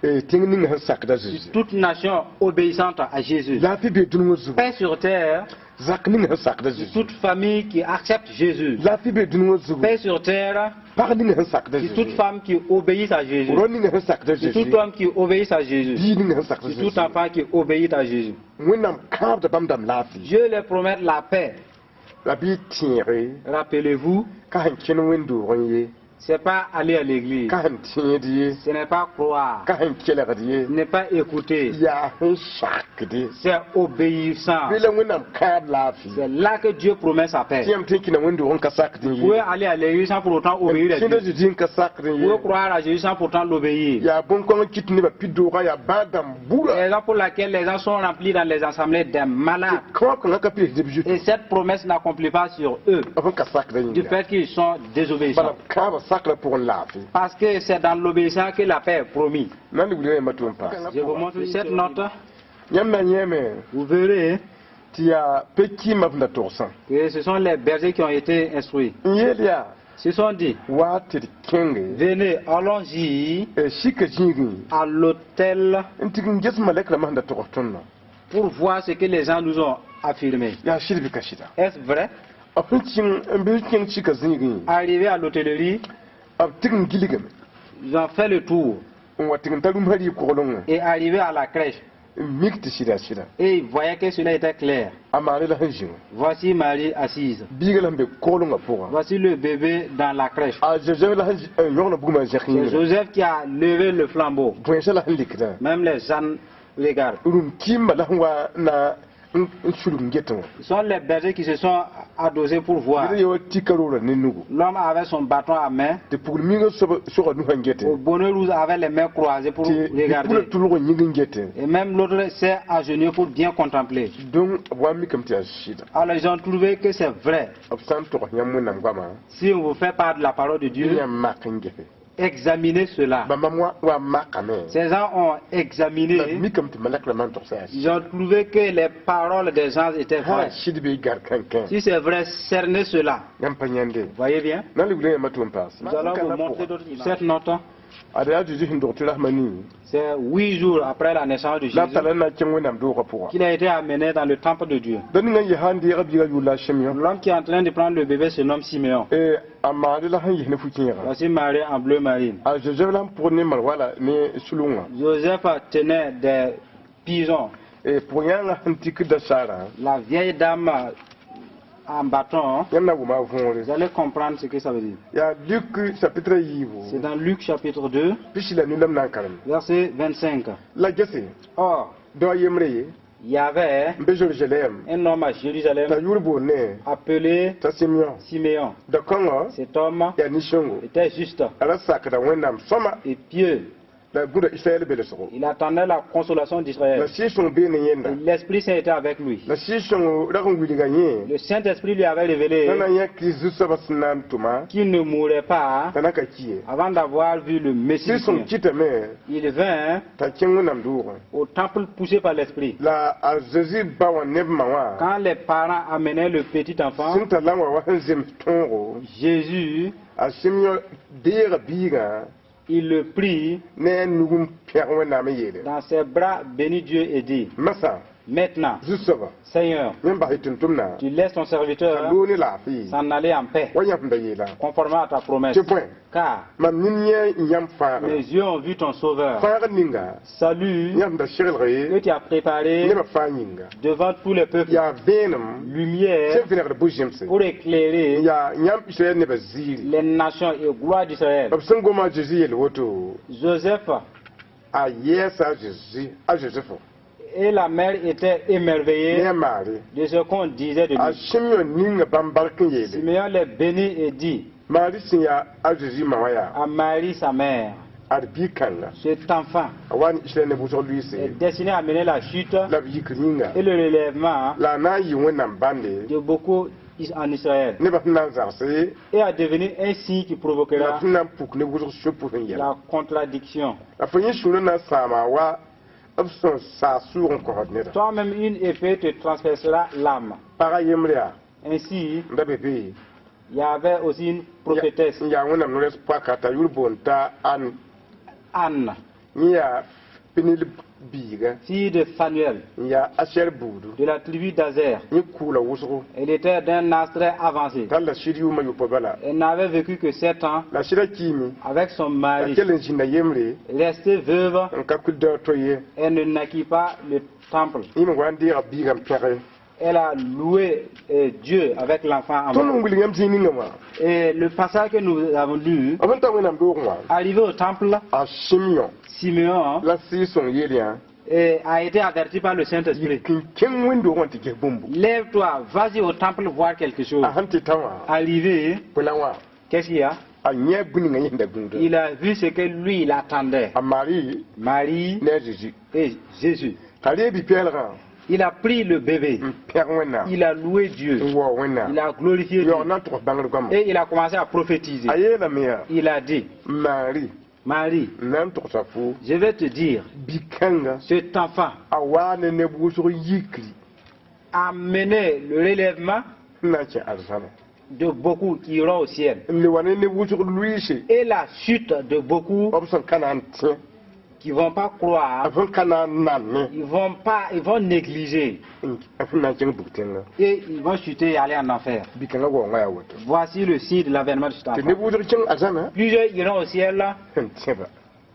tẽng ning sẽn sakda sur Zeezi. Toute nation obéissante à Jésus. Laafɩ bee dũni wã zugu Paix sur terre zak ning sẽn sakda sur Zeezi. Toute famille qui accepte Jésus. Laafɩ bee dũni wã zugu Paix sur terre pag ning sẽn sakda sur toute Zeezi. Femme qui obéit à Jésus. Rao ning sẽn sakda Sur Zeezi. tout homme qui obéit à Jésus. Bii ning sẽn sakda Sur Zeezi. tout enfant qui obéit à Jésus. Wẽnnaam kãabda bãmb dãmb laafɩ. Dieu leur promet la paix. La bɩ y tẽege Rappelez-vous, ka sẽn kẽn wẽnd-doogẽ ye c'est pas aller à l'église. Ka sẽn tẽed ye Ce n'est pas croire. Ka sẽn kelgd ye Ce n'est pas écouter. Yaa sẽn sakde C'est obéissant. bɩ la Wẽnnaam kãab laafɩ. C'est là que Dieu promet sa paix. Tɩ yãmb tõe n kẽna wẽnd-doogẽ n ka sakd n Vous pouvez ye aller à l'église sans pour autant obéir à tẽeda Dieu. Zeezi n ka sakd n Vous ye pouvez croire à Jésus sans pourtant l'obéir. Yaa bõn-kõng n kɩt nebã pi-doogã yaa bãag dãmb bura. Raison pour laquelle les gens sont remplis dans les assemblées des malades. Kõor kãngã ka pirs b zutu Et cette promesse n'accomplit pas sur eux b sẽn ka sakdã du yĩnga fait qu'ils sont bala désobéissants. b kãabã sakrã pʋgẽ laafɩ. Parce que c'est dans l'obéissance que la paix est promise. Na n wilg yãmba tʋ n paas. Je vous montre cette note. Yãmb na yẽeme Vous verrez tɩ yaa pe-kɩɩmbã sẽn da togsã. Que ce sont les bergers qui ont été instruits. N yeel yaa Se sont dit, waa tɩ d kẽnge venez, allons-y sika zĩigẽ à l'autel n tɩg n ges malɛk rãmbã sẽn da togs tõndã. Pour voir ce que les gens nous ont affirmé. Yaa sɩd bɩ ka sɩda? Est-ce vrai? B sẽn kẽng n bɩ kẽng sika zĩigẽ, Arrivé à l'hôtellerie, b tɩg n gilgame ils ont fait le tour n wa tɩg n ta rũmsã rɩɩg koglengẽ et arrivé à la crèche. N mik tɩ sɩda sɩda. Et ils voyaient que cela était clair. A Maari la sẽn zĩ wã. Voici Marie assise. Biiga la sẽn be koglengã pʋgã. Voici le bébé dans la crèche. A Josɛf la sẽn n yõgna bugmã n zẽk C'est yĩngrã. Joseph qui a levé le flambeau. Bõensã la sẽn likdã. Même les ânes regardent. Rũm kɩɩmbã la sẽn wa na n sulg n getẽ wã. Ce sont les bergers qui se sont adossés pour voir. Ned ye tika roorã ne nugu. L'homme avait son bâton à main. Tɩ pugl mingã soab sogã nusã n getẽ. Au bonnet rouge avait les mains croisées pour Tɩ pugla regarder. tʋlg n yĩng n getẽ. Et même l'autre s'est agenouillé pour bien contempler. Donc b wa n mikame tɩ yaa sɩda. Alors ils ont trouvé que c'est vrai. B sã n togs yãmb Wẽnnaam goamã, Si on vous fait part de la parole de Dieu, yãmb mak n gese. Examinez cela. Bãmba wa n makame. Ces gens ont examiné. La mikame tɩ malɛk rãmbã n togsa yaa. Ils ont trouvé que les paroles des gens étaient Sã vraies. Sɩd bɩ gar kãnkã. Si c'est vrai, cernez cela. Yãmb pa yãnde. Voyez bien. Na n wilg yãmba tʋ n paas. Nous allons vous montrer d'autres images. Cette note, Ad yaa Zeezi sẽn dog tɩ rasmã nii c'est 8 jours après la naissance de la Jésus tala n na n kẽng Wẽnnaam doogã pʋga. Qu'il a été amené dans le temple de Dieu. Da ninga n yɩ sã n deega biigã yʋʋr la a Simeon. L'homme qui est en train de prendre le bébé se nomme Siméon. A Maari la sẽn yis ne fu-kẽegã. Voici Marie en bleu marine. A Josɛf la sẽn pʋgd ne malwala ne sulengã. Joseph tenait des pigeons. Pʋg-yãangã sẽn tikd dasaarã. La vieille dame en bâton, Yãmb na wʋma a võore. Vous allez comprendre ce que ça veut dire. Yaa Luk chapitre yiibu. C'est dans Luc chapitre 2, 25 la m na n karem. Verset 25. La gese Or, dao yembre ye il y avait n be Zerusalem un homme à Jérusalem t'a yʋʋr boond appelé t'a Simeon. Siméon. Da-kõngã Cet homme yaa nin-sõngo. Était juste A ra sakda Wẽnnaam sõma et pieux. La gũda Israɛl belsgo. Il attendait la consolation d'Israël. La Sɩɩg-sõng bee ne yẽnda. Et l'Esprit Saint était avec lui. La Sɩɩg-sõng rag n wilga yẽ Le Saint-Esprit lui avait révélé t'a na n yã Kirist zu-soabã sẽn na n tʋma qu'il ne mourrait pas t'a na ka ki ye. Avant d'avoir vu le Messie. Sɩɩg-sõng kɩtame Il vint t'a kẽng Wẽnnaam doogẽ. Au temple poussé par l'Esprit. La a Zeezi ba wã neb ma wã Quand les parents amenaient le petit enfant, sẽn tar la n wa wa sẽn zems tõogo, Jésus, a Simeon deega biigã il le prit ne a nug n pẽg Wẽnnaam n yeele. Dans ses bras, bénit Dieu et dit, Masã, Maintenant, zu-soaba, Seigneur, yẽn bas y tʋm-tʋmdã tu laisses ton serviteur t'a loog ne laafɩ s'en aller en paix, wa yãmb sẽn da yeela. Conformément à ta promesse. Tɩ bõe Car mam nin yẽ n yãmb fãagrã. Mes yeux ont vu ton sauveur. Fãagr ninga Salut yãmb da seglg que tu as préparé nebã fãa yĩnga. Devant tous les peuples. Yaa vẽenem Lumière sẽn vẽnegd bu-zẽmse pour éclairer yaa yãmb Israɛl nebã ziiri. Les nations et gloire d'Israël. B sẽn goma a Zeezi yel woto, Joseph a yɛɛsa a Zeezi a Zozɛfo et la mère étaient émerveillés ne a Maari. De ce qu'on disait de A lui. Simeon ninga bãmb bark n yeele. Siméon les bénit et dit Maari sẽn yaa a Zeezi ma wã yaa à Marie sa mère, ad bi-kãnga cet enfant a wa ne Israɛl neb wʋsg luiise est destiné à mener la chute la b yikr yĩnga et le relèvement la a na n yɩ Wẽnnaam bãnde de beaucoup en Israël nebã sẽn na n zagse et à devenir un signe qui la provoquera sẽn na n puk neb wʋsg sũ-pʋs n yɛla. La contradiction. La fo yẽ sũurã na n sãama wa b sẽn saas sʋʋg n kosd neda. Toi-même, une épée te transpercera l'âme. Pagã yembre yaa Ainsi, n da be be il y avait aussi une prophétesse, n yaa Wẽnnaam no-rɛɛs poaka t'a yʋʋr boond t'a Ãn. Anne, Yẽ yaa Penil biiga fille de Phanuel, n yaa Asɛr buudu. De la tribu d'Azer. Yẽ kʋʋla wʋsgo. Elle était d'un âge très avancé. Tall la sɩd yʋʋmã yopoe bala. Elle n'avait vécu que 7 ans La sɩda kiime. Avec son La mari. kell n zĩnda yembre Restée veuve, n ka kuil daoog to ye. Elle ne naquit pas le temple. Yẽ me wa n deega biigã n pẽge. Elle a loué Dieu avec l'enfant en Tõnd main. n wilg yãmb zĩig ninga wã. Et le passage que nous avons lu, B sẽn ta Wẽnnaam doogẽ wã, arrivé au temple, a Simeon Siméon la Sɩɩg-sõng yeel yã a été averti par le Saint-Esprit. n kẽng wẽnd-doogẽ wã tɩ ges bũmbu. Lève-toi, vas-y au temple voir quelque chose. A sẽn tɩ ta wã, Arrivé, pʋlã wã, qu'est-ce qu'il y a? A yẽ bũmb ninga yẽsẽnda gũudã. Il a vu ce que lui, il attendait. A Marie Marie ne a Zeezi et Jésus. t'a reeb bi-pɛɛlgã. Il a pris le bébé. N pẽg Wẽnnaam. Il a loué Dieu. N waoog Wẽnnaam. Il a glorifié Dieu. Yaoog na n togs bãngr goama. Et il a commencé à prophétiser. A yeelame yaa: Il a dit: Maari, Marie, n na n togsa fo, je vais te dire, bi-kãnga cet enfant a waa ne neb wʋsg yikri a mené le relèvement n na n kẽ arzãna de beaucoup qui iront au ciel n le wa ne neb wʋsg lʋɩɩse et la chute de beaucoup b sẽn ka na n tẽ qui vont pas croire, b sẽn ka na n nanne ils vont pas, ils vont négliger b sẽn na n kẽng bug-tẽnga. Et ils vont chuter et aller en enfer. Bi-kãngã waoongã yaa woto. Voici le signe de l'avènement de cet Tɩ enfant. neb wʋsg kẽng arzãna Plusieurs iront au ciel sẽn tẽba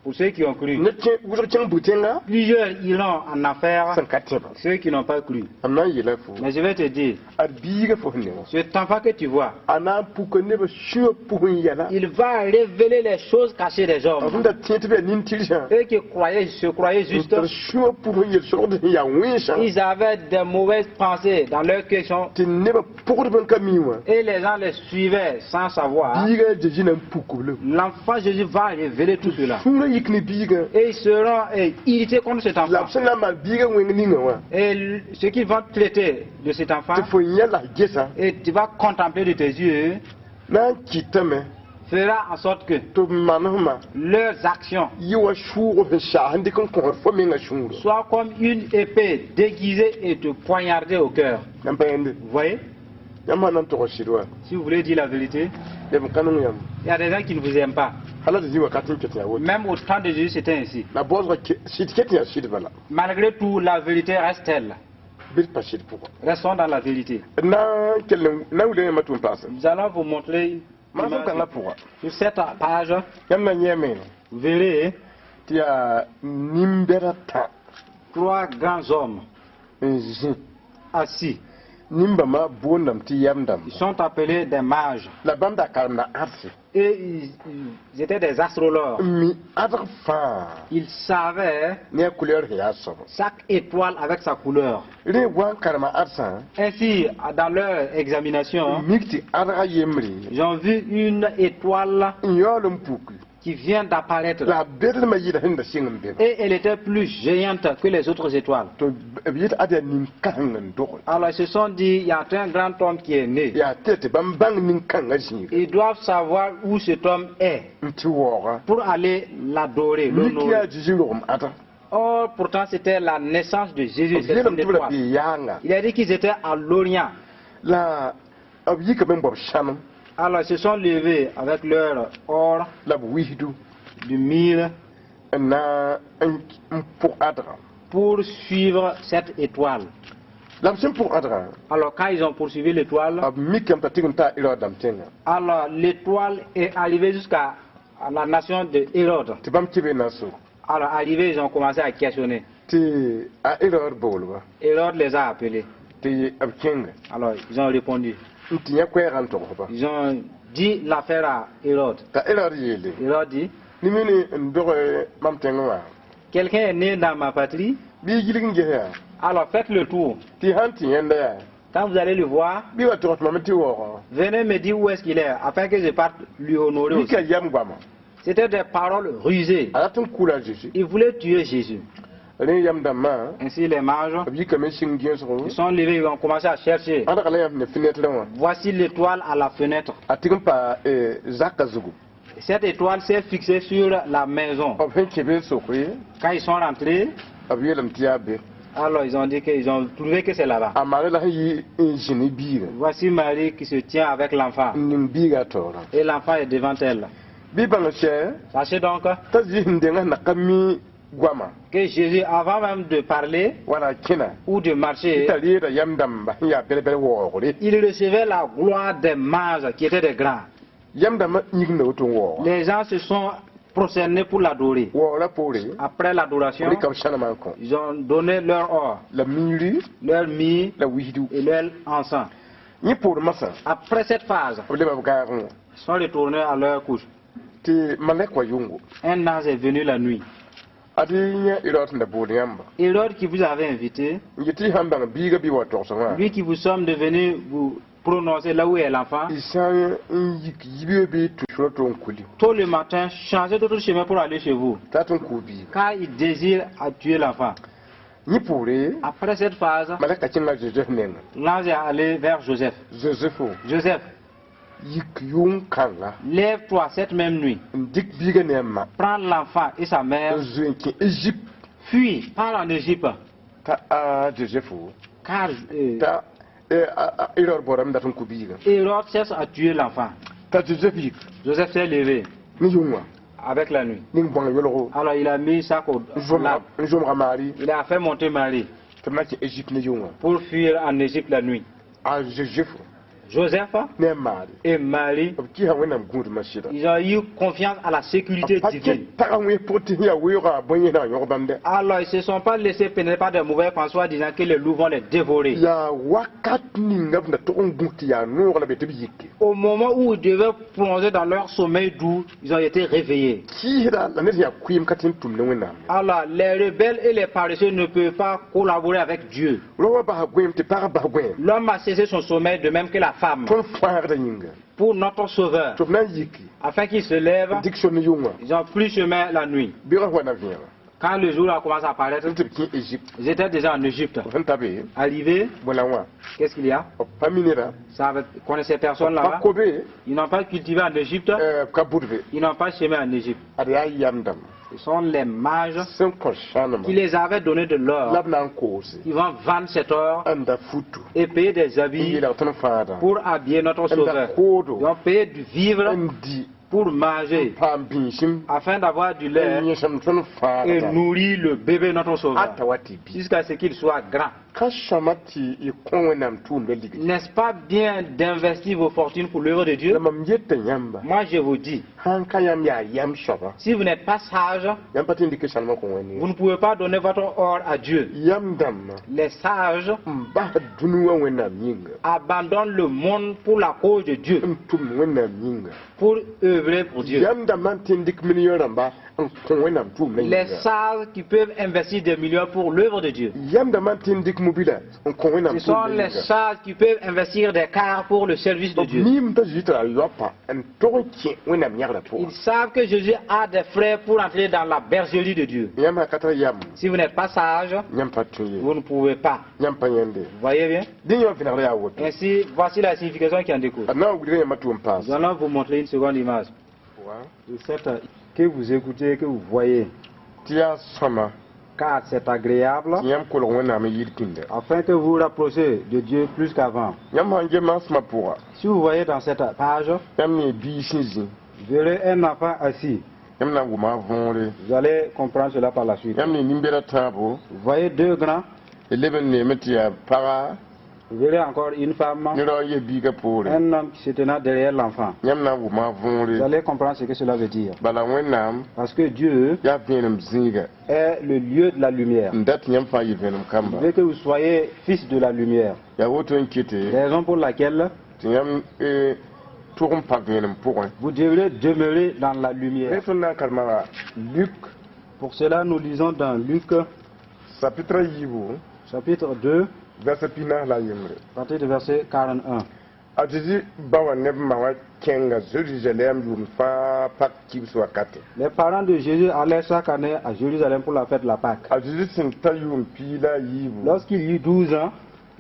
pour ceux qui ont cru. Neb wʋsg kẽng bug-tẽnga Plusieurs iront en enfer sẽn ka tẽba. Ceux qui n'ont pas cru. M na n yeela fo, Mais je vais te dire, ad biigã fo sẽn ne wã, cet enfant que tu vois, a na n puka nebã sũyã pʋgẽ yɛla il va révéler les choses cachées des b hommes. Sẽn da tẽ tɩ b yaa nin-tɩrsã Eux qui croyaient, se croyaient justes, n tar sũyã pʋgẽ yel-sogd sẽn yaa wẽnsã ils avaient des mauvaises pensées dans leur question tɩ nebã pʋgdb n ka mi wã. Et les gens les suivaient sans savoir. Biigã a Zeezi na n puk b lame. L'enfant Jésus va révéler tout cela. Sũurã yik ne biigã. Et ils seront irrités contre cet La enfant. b sẽn na n maan biigã wẽng ninga wã Et ce qu'ils vont traiter de cet enfant, tɩ fo yẽ la gesa et tu vas contempler de tes yeux, na n kɩtame fera en sorte que tɩ b manesmã leurs actions yɩ wa sʋʋg sẽn saas n dɩk n kõsd fo mengã sũurã. Soient comme une épée déguisée et te poignarder au cœur. Yãmb pa yẽnde? Vous voyez? Yãmb sã na n tog sɩd wa, Si vous voulez dire la vérité, b ka nong yãmb. Il y a des gens qui ne vous aiment pas. Hala tɩ zĩ wakat n ket tɩ yaa woto. Même au temps de Jésus, c'était ainsi. La baoosgã sɩd ket tɩ yaa sɩd bala. Malgré tout, la vérité reste telle. Bɩ d pa sɩd pʋgã. Restons dans la vérité. D na n kell n na n wilg yãmba tʋ n paase. Nous allons vous montrer une Maasem image. Kãngã pʋga, Sur cette page, yãmb na yẽeme vous verrez tɩ yaa nin-bɛda tã trois grands hommes n zĩ. Assis. Nin-bãmba boondame tɩ yɛm dãmba. Ils sont appelés des mages. La bãmb da karemda ãdse. Et ils étaient des astrologues. N mi ãdg fãa Ils savaient ne a couleur sẽn yaa soaba. Chaque étoile avec sa couleur. Rẽ wa n karema ãdsã, Ainsi, dans leur examination, mik tɩ ãdga yembre ils ont vu une étoile n yaool n puki qui vient d'apparaître. La bedlmã yɩɩda sẽn da sɩng n be. Et elle était plus géante que les autres étoiles. Tɩ b yet ad yaa nin-kãseng n doge. Alors ils se sont dit, il y a un grand homme qui est né. Yaa tɩ tɩ bãmb bãng nin-kãngã zĩiga Ils doivent savoir où cet homme est n tɩ waooga. Pour aller l'adorer, Mik yaa l'honorer. Zeezi rogem ãdga. Or, pourtant, c'était la naissance de Jésus, B c'est yeelame une tɩ b ra étoile. bee yaanga. Il a dit qu'ils étaient à l'Orient. La b yikame n bao b sãnem Alors, ils se sont levés avec leur or, la b wisdu du myrrhe, n na n n pʋg ãdgã. Pour suivre cette étoile. La b sẽn pʋg ãdgã, Alors, quand ils ont poursuivi l'étoile, b mikame t'a tɩg n taa Erod dãmb tẽngã. Alors l'étoile est arrivée jusqu'à à la nation de Hérode. Tɩ bãmb kɩ be na n sok. Alors, arrivé, ils ont commencé à questionner. Tɩ a Erod boolba. Hérode les a appelés. Tɩ b kẽnga. Alors, ils ont répondu. N tɩ yã koɛɛgã n togsba. Ils ont dit l'affaire à Hérode. T'a Erod yeele: Hérode dit: ne mini n dog mam tẽngẽ wã, Quelqu'un est né dans ma patrie, bɩ y gilg n ges yaa. Alors faites le tour. Tɩ y sãn tɩ yẽnda yaa, Quand vous allez le voir, bɩ wa togs tɩ mam tɩ waoogã. Venez me dire où est-ce qu'il est, afin que je parte lui honorer aussi. Mika yam goama. C'était des paroles rusées. A rat n kʋʋla a Zeezi. Il voulait tuer Jésus. Rẽ yam dãmbã, Ainsi, les mages, b yikame n sɩng gẽesgo. Ils sont levés, ils ont commencé à chercher. Ãdga la yãmb ne fenɛtrã wã. Voici l'étoile à la fenêtre. A tɩg n pa zakã zugu. Cette étoile s'est fixée sur la maison. B sẽn kẽ be n sokre, Quand ils sont rentrés, b yeelame tɩ yaa be. Alors ils ont dit qu'ils ont trouvé que c'est là-bas. A Maari la sẽn yi n zĩ ne biigã Voici Marie qui se tient avec l'enfant. N ning biigã a taoorã. Et l'enfant est devant elle. Bɩ bãng sɛ Sachez donc t'a zĩ sẽn dengã na ka mi goama que Jésus, avant même de parler wala a kẽna ou de marcher, t'a reeda yam dãmba sẽn yaa bɛl-bɛl waoogre. Il recevait la gloire des mages qui étaient des grands. Yam dãmbã yĩgna woto n waooga. Les gens se sont prosternés pour l'adorer. Waoogra poore, Après l'adoration, rɩka b sãnemã n kõ ils ont donné leur or, la miiri leur myrrhe la wisdu. Et leur encens. Yẽ poor masã, Après cette phase, b leba b gaagẽ wã. Ils sont retournés à leur couche. Tɩ malɛk wa yʋngo. Un ange est venu la nuit. Ad yẽ Erod sẽn da bool yãmba Hérode qui vous avait invité, n yetɩ y sãn bãng biigã bɩ wa togsẽ wã, lui qui vous sommes devenu vous prononcer là où est l'enfant, y sã n yik yibe bɩ tʋ to n kuli, tôt le matin, changez d'autre chemin pour aller chez vous. t'a tɩ n kʋʋ biiga. Car il désire à tuer l'enfant. Yẽ poore, Après cette phase, malɛka kẽnga Joseph nenga. L'ange est allé vers Joseph. Joseph, Joseph, yik yʋng-kãnga lève-toi cette même nuit. N dɩk biigã ne a ma Prends l'enfant et sa mère. N zoe n kẽ Égypte. Fuis, pars en Égypte. T'a a Joseph Car t'a Hérode baoodame dat n kʋ biigã. Hérode cherche à tuer l'enfant. T'a Joseph yik Joseph s'est levé ne yʋngã avec la nuit. Ning bõng yolgo. Alors il a mis sac au lave. N zomga Marie Il a fait monter Marie tɩ b na kẽ Égypte ne yʋngã. Pour fuir en Égypte la nuit. A Joseph Joseph ne a Marie et Marie, b kɩsa Wẽnnaam gũudmã sɩda. Ils ont eu confiance à la sécurité Pa divine. Kẽ taga wẽ pʋgẽ tɩ yaa weoogã bõe-yẽsdã yõg bãmb dɛ. Alors ils ne se sont pas laissés pénétrer par des mauvais pensées, disant que les loups vont les dévorer. Yaa wakat ninga b na tog n gũ tɩ yaa noog la be tɩ b yike. Au moment où ils devaient plonger dans leur sommeil doux, ils ont été réveillés. Kɩɩsda la ned yaa kʋɩɩm ka tɩ n tʋm ne Wẽnnaam. Alors les rebelles et les paresseux ne peuvent pas collaborer avec Dieu. Rao wã basa gõeem tɩ pagã bas gõeem. L'homme a cessé son sommeil, de même que la femme. Tõnd fãagdã yĩnga. Pour notre sauveur, Tɩ b na n yiki afin qu'il se lève, n dɩk sor ne yʋngã. Ils ont pris chemin la nuit. Beoogã wa na vẽega. Quand le jour a commencé à apparaître, Tɩ b kẽ Égypte. Ils étaient déjà en Égypte. B sẽn ta be Arrivé, bõe la wã? Qu'est-ce qu'il y a? B pa mi neda. Ça connaissait personne Pa là-bas. kobe. Ils n'ont pas cultivé en Égypte. B ka budbe. Ils n'ont pas semé en Égypte. Ad yaa yam dãmba Ce sont les mages sẽn kõ sãnema qui les avaient donné de l'or. La b na n koose Ils vont vendre cet or n da futu et payer des n habits yeelg tõnd fãada pour habiller notre n da sauveur. koodo Ils vont payer du vivre n di pour manger, paam bĩisim afin d'avoir du lait n yẽsem tõnd et fãagda nourrir le bébé notre sauveur, ata wa tɩ bi. Jusqu'à ce qu'il soit grand. Ka sõma tɩ y kõ Wẽnnaam tʋʋmdã ligdi? N'est-ce pas bien d'investir vos fortunes pour l'œuvre de Dieu? La mam yeta yãmba, Moi, je vous dis, sãn ka yãmb yaa yam soaba, si vous n'êtes pas sage, yãmb pa tɩ n dɩk sãnemã kõ Wẽnd ye. Vous ne pouvez pas donner votre or à Dieu. Yam dãmbã Les sages n bas dũni wã Wẽnnaam yĩnga abandonnent le monde pour la cause de Dieu, n tʋmd Wẽnnaam yĩnga. Pour œuvrer pour Dieu. Yam dãmbã n tɩ n dɩk million rãmba n kõ Wẽnnaam tʋʋmdã Les yĩnga. Sages qui peuvent investir des millions pour l'œuvre de Dieu. Yam dãmbã n tɩ n dɩk mobila n kõ Wẽnnaam Ce sont tʋʋmdã les yĩnga. Sages qui peuvent investir des cars pour le service de B Dieu. miime t'a Zeezi tara yaopa n tog n kẽ Wẽnnaam yãgrã pʋgã. Ils savent que Jésus a des frères pour entrer dans la bergerie de Dieu. Yãmb sã ka tar yam, Si vous n'êtes pas sage, yãmb pa tõe ye. Vous ne pouvez pas. Yãmb pa yãnde. Vous voyez bien? Dẽ yã vẽnegda yaa woto. Ainsi, voici la signification qui en découle. A na n wilga yãmba tʋ n paas. Nous allons vous montrer une seconde image de cette que vous écoutez, que vous voyez. Tɩ yaa sõma Car c'est agréable, tɩ yãmb kolg Wẽnnaam n yir pĩnda. Afin que vous vous rapprochiez de Dieu plus qu'avant. Yãmb sãn get maasmã pʋga, Si vous voyez dans cette page, yãmb ne biig sẽn zĩ, vous verrez un enfant assis. Yãmb na n wʋma a võore. Vous allez comprendre cela par la suite. Yãmb ne nin-bɛda tãabo, Vous voyez deux grands, d leb n neeme tɩ yaa paga vous verrez encore une femme, ne rao n yɛ biigã poore. Un homme qui se tenant derrière l'enfant. Yãmb na n wʋma a Vous võore. Allez comprendre ce que cela veut dire. Bala Wẽnnaam Parce que Dieu yaa vẽenem zĩiga est le lieu de la lumière. N dat tɩ yãmb fãa yɩ vẽenem kamba. Il veut que vous soyez fils de la lumière. Yaa woto n kete Raison pour laquelle tɩ yãmb tʋg n pa vẽenem pʋgẽ. Vous devrez demeurer dans la lumière. Rẽ tõnd na n karema Luk Pour cela, nous lisons dans Luc, chapitre yiibu chapitre 2, verset 41. À partir du verset 41. A Zezi ba wã ne b ma wã kẽnga Zerusalem yʋʋm fãa Pâk kibs wakate. Les parents de Jésus allaient chaque année à Jérusalem pour la fête de la Pâque. A Zezi sẽn ta yʋʋm 17 Lorsqu'il eut 12 ans,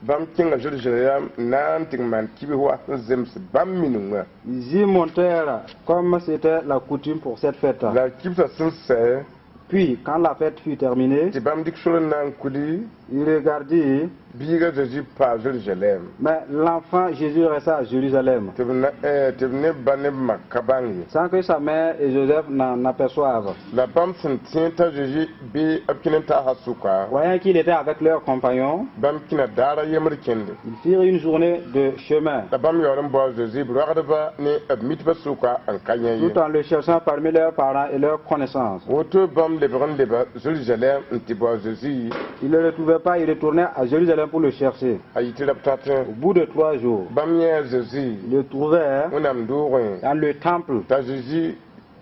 bãmb kẽnga Zerusalem na n tɩ maan kibs wa sẽn zems bãmb miningã. Ils y montèrent comme c'était la coutume pour cette fête. La kibsã sẽn sɛ Puis, quand la fête fut terminée, tɩ bãmb dɩk sor n na n kuli ils regardaient, biigã Zezi paa Zerusalem mais l'enfant Jésus resta à Jérusalem, tɩ b na tɩ b ne ba ne b ma ka bãng ye. Sans que sa mère et Joseph n'en aperçoivent. La bãmb sẽn tẽ t'a Zezi bɩ b kẽn n taasa sʋka, Voyant qu'il était avec leurs compagnons, bãmb kẽna daar a yembr kẽnde. Ils firent une journée de chemin, La bãmb yaool n bao Zezi b ragdba ne b mitbã sʋka n ka yẽ ye. Tout en le cherchant parmi leurs parents et leurs connaissances. Woto bãmb lebg n leba Zerusalem n tɩ bao Zezi. Ils ne le retrouvaient pas, ils retournaient à Jérusalem pour le chercher. A yɩ tɩ ra b tatẽ. Au bout de 3 jours, Bãmb yẽa Zezi ils le trouvaient Wẽnnaam doogẽ dans le temple, t'a Zezi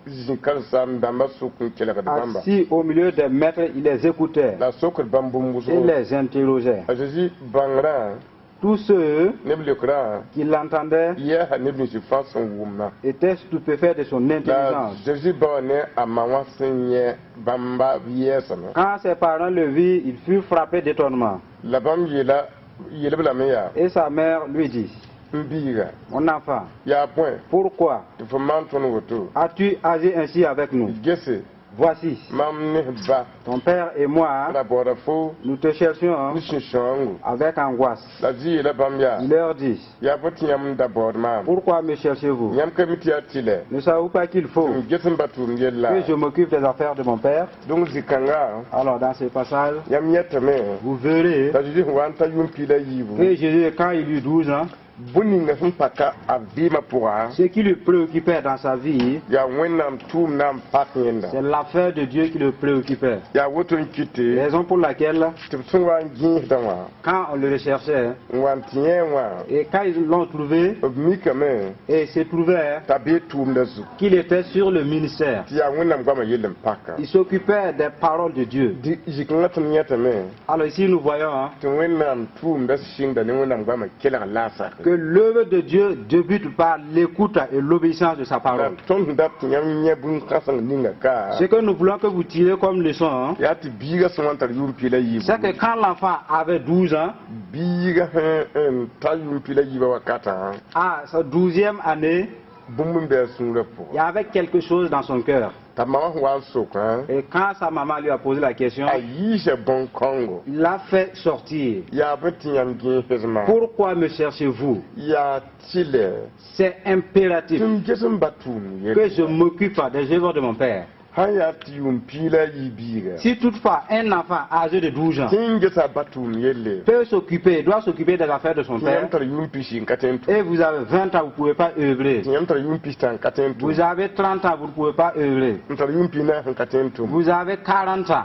zĩ karen-saam-dãmbã sʋk n kelgd bãmba. Assis au milieu des maîtres, il les écoutait La sokd bãmb bũmb et wʋsgo. Les interrogeait. A Zezi bãngrã Tous ceux Neb leokrã qui l'entendaient yɛɛsa neb nins fãa sẽn wʋmna. Étaient stupéfaits de son La intelligence. Zeezi ba wã ne a ma wã sẽn yẽ bãmba yɛɛsame. Quand ses parents le virent, ils furent frappés d'étonnement. La bãmb yeela yeel-b lame yaa: Et sa mère lui dit: M biiga, Mon enfant, yaa bõe pourquoi tɩ fo maan tõnd woto? As-tu agi ainsi avec nous? Gese, Voici, mam ne f ba ton père et moi, ra baooda fo nous te cherchions ne sũ-sãoongo. Avec angoisse. La Zĩ yeela bãmb yaa: Il leur dit: Yaa bõe tɩ yãmb n da baood maam? Pourquoi me cherchez-vous? Yãmb ka mi tɩ yaa tɩlɛ Ne savez-vous pas qu'il faut tɩ m ges n ba tʋʋm yella? Que je m'occupe des affaires de mon père? Donc zĩ-kãnga, Alors, dans ce passage, yãmb yẽtame vous verrez t'a Zeezi sẽn wa n ta yʋʋm piig la yiibu, que Jésus, quand il eut 12 ans, bõe ninga sẽn paka a vɩɩmã pʋga, ce qui lui préoccupait dans sa vie, yaa Wẽnnaam tʋʋm na n pak yẽnda. C'est l'affaire de Dieu qui le préoccupait. Yaa woto n kɩte Raison pour laquelle, tɩ b sẽn wa n gẽesdã wã quand on le recherchait, n wa n tɩ yẽ wã, et quand ils l'ont trouvé, b mikame et se trouvait t'a bee tʋʋmdã zugu qu'il était sur le ministère. Tɩ yaa Wẽnnaam goamã yell n paka. Il s'occupait des paroles de Dieu. Zĩ-kãngã tõnd yẽtame Alors ici, nous voyons, hein, tɩ Wẽnnaam tʋʋmdã sɩngda ne Wẽnnaam goamã kelg la a sak que l'œuvre de Dieu débute par l'écoute et l'obéissance de sa la parole. Tõnd sẽn dat tɩ yãmb yẽ bũn-kãseng ninga ka Ce que nous voulons que vous tirez comme leçon, hein, yaa tɩ biigã sẽn wa n tar yʋʋm piig la yiibu, c'est que quand l'enfant avait 12 ans, biigã sẽn n ta yʋʋm piig la yiibã wakatã, à sa 12e année, bũmb n bɩ a sũurã il pʋgẽ y avait quelque chose dans son cœur. T'a ma wã sẽn wa n sokã, Et quand sa maman lui a posé la question, a yiisa bõn-kãngo. Il l'a fait sortir. Yaa bõe tɩ yãmb gẽesd maam? Pourquoi me cherchez-vous? Yaa tɩlɛ C'est impératif tɩ m ges n ba tʋʋm que je yelle. M'occupe des œuvres de mon père. Sãn yaa tɩ yʋʋm piig la yi biiga Si toutefois un enfant âgé de 12 ans tɩ n gesa ba tʋʋm yelle, peut s'occuper, doit s'occuper des affaires de son tɩ père, yãmb tar yʋʋm pisi n ka tõe n tʋm, et vous avez 20 ans, vous ne pouvez pas œuvrer. Tɩ yãmb tar yʋʋm pistã n ka tõe n tʋm, Vous avez 30 ans, vous ne pouvez pas œuvrer. N tar yʋʋm piig naas n ka tõe n tʋm, Vous avez 40 ans.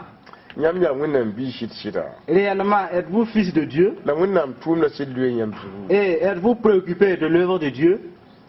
Yãmb yaa Wẽnnaam biig sɩd sɩda? Réellement, êtes-vous fils de Dieu? La Wẽnnaam tʋʋmda sɩd loe yãmb zugu? Et êtes-vous préoccupé de l'œuvre de Dieu?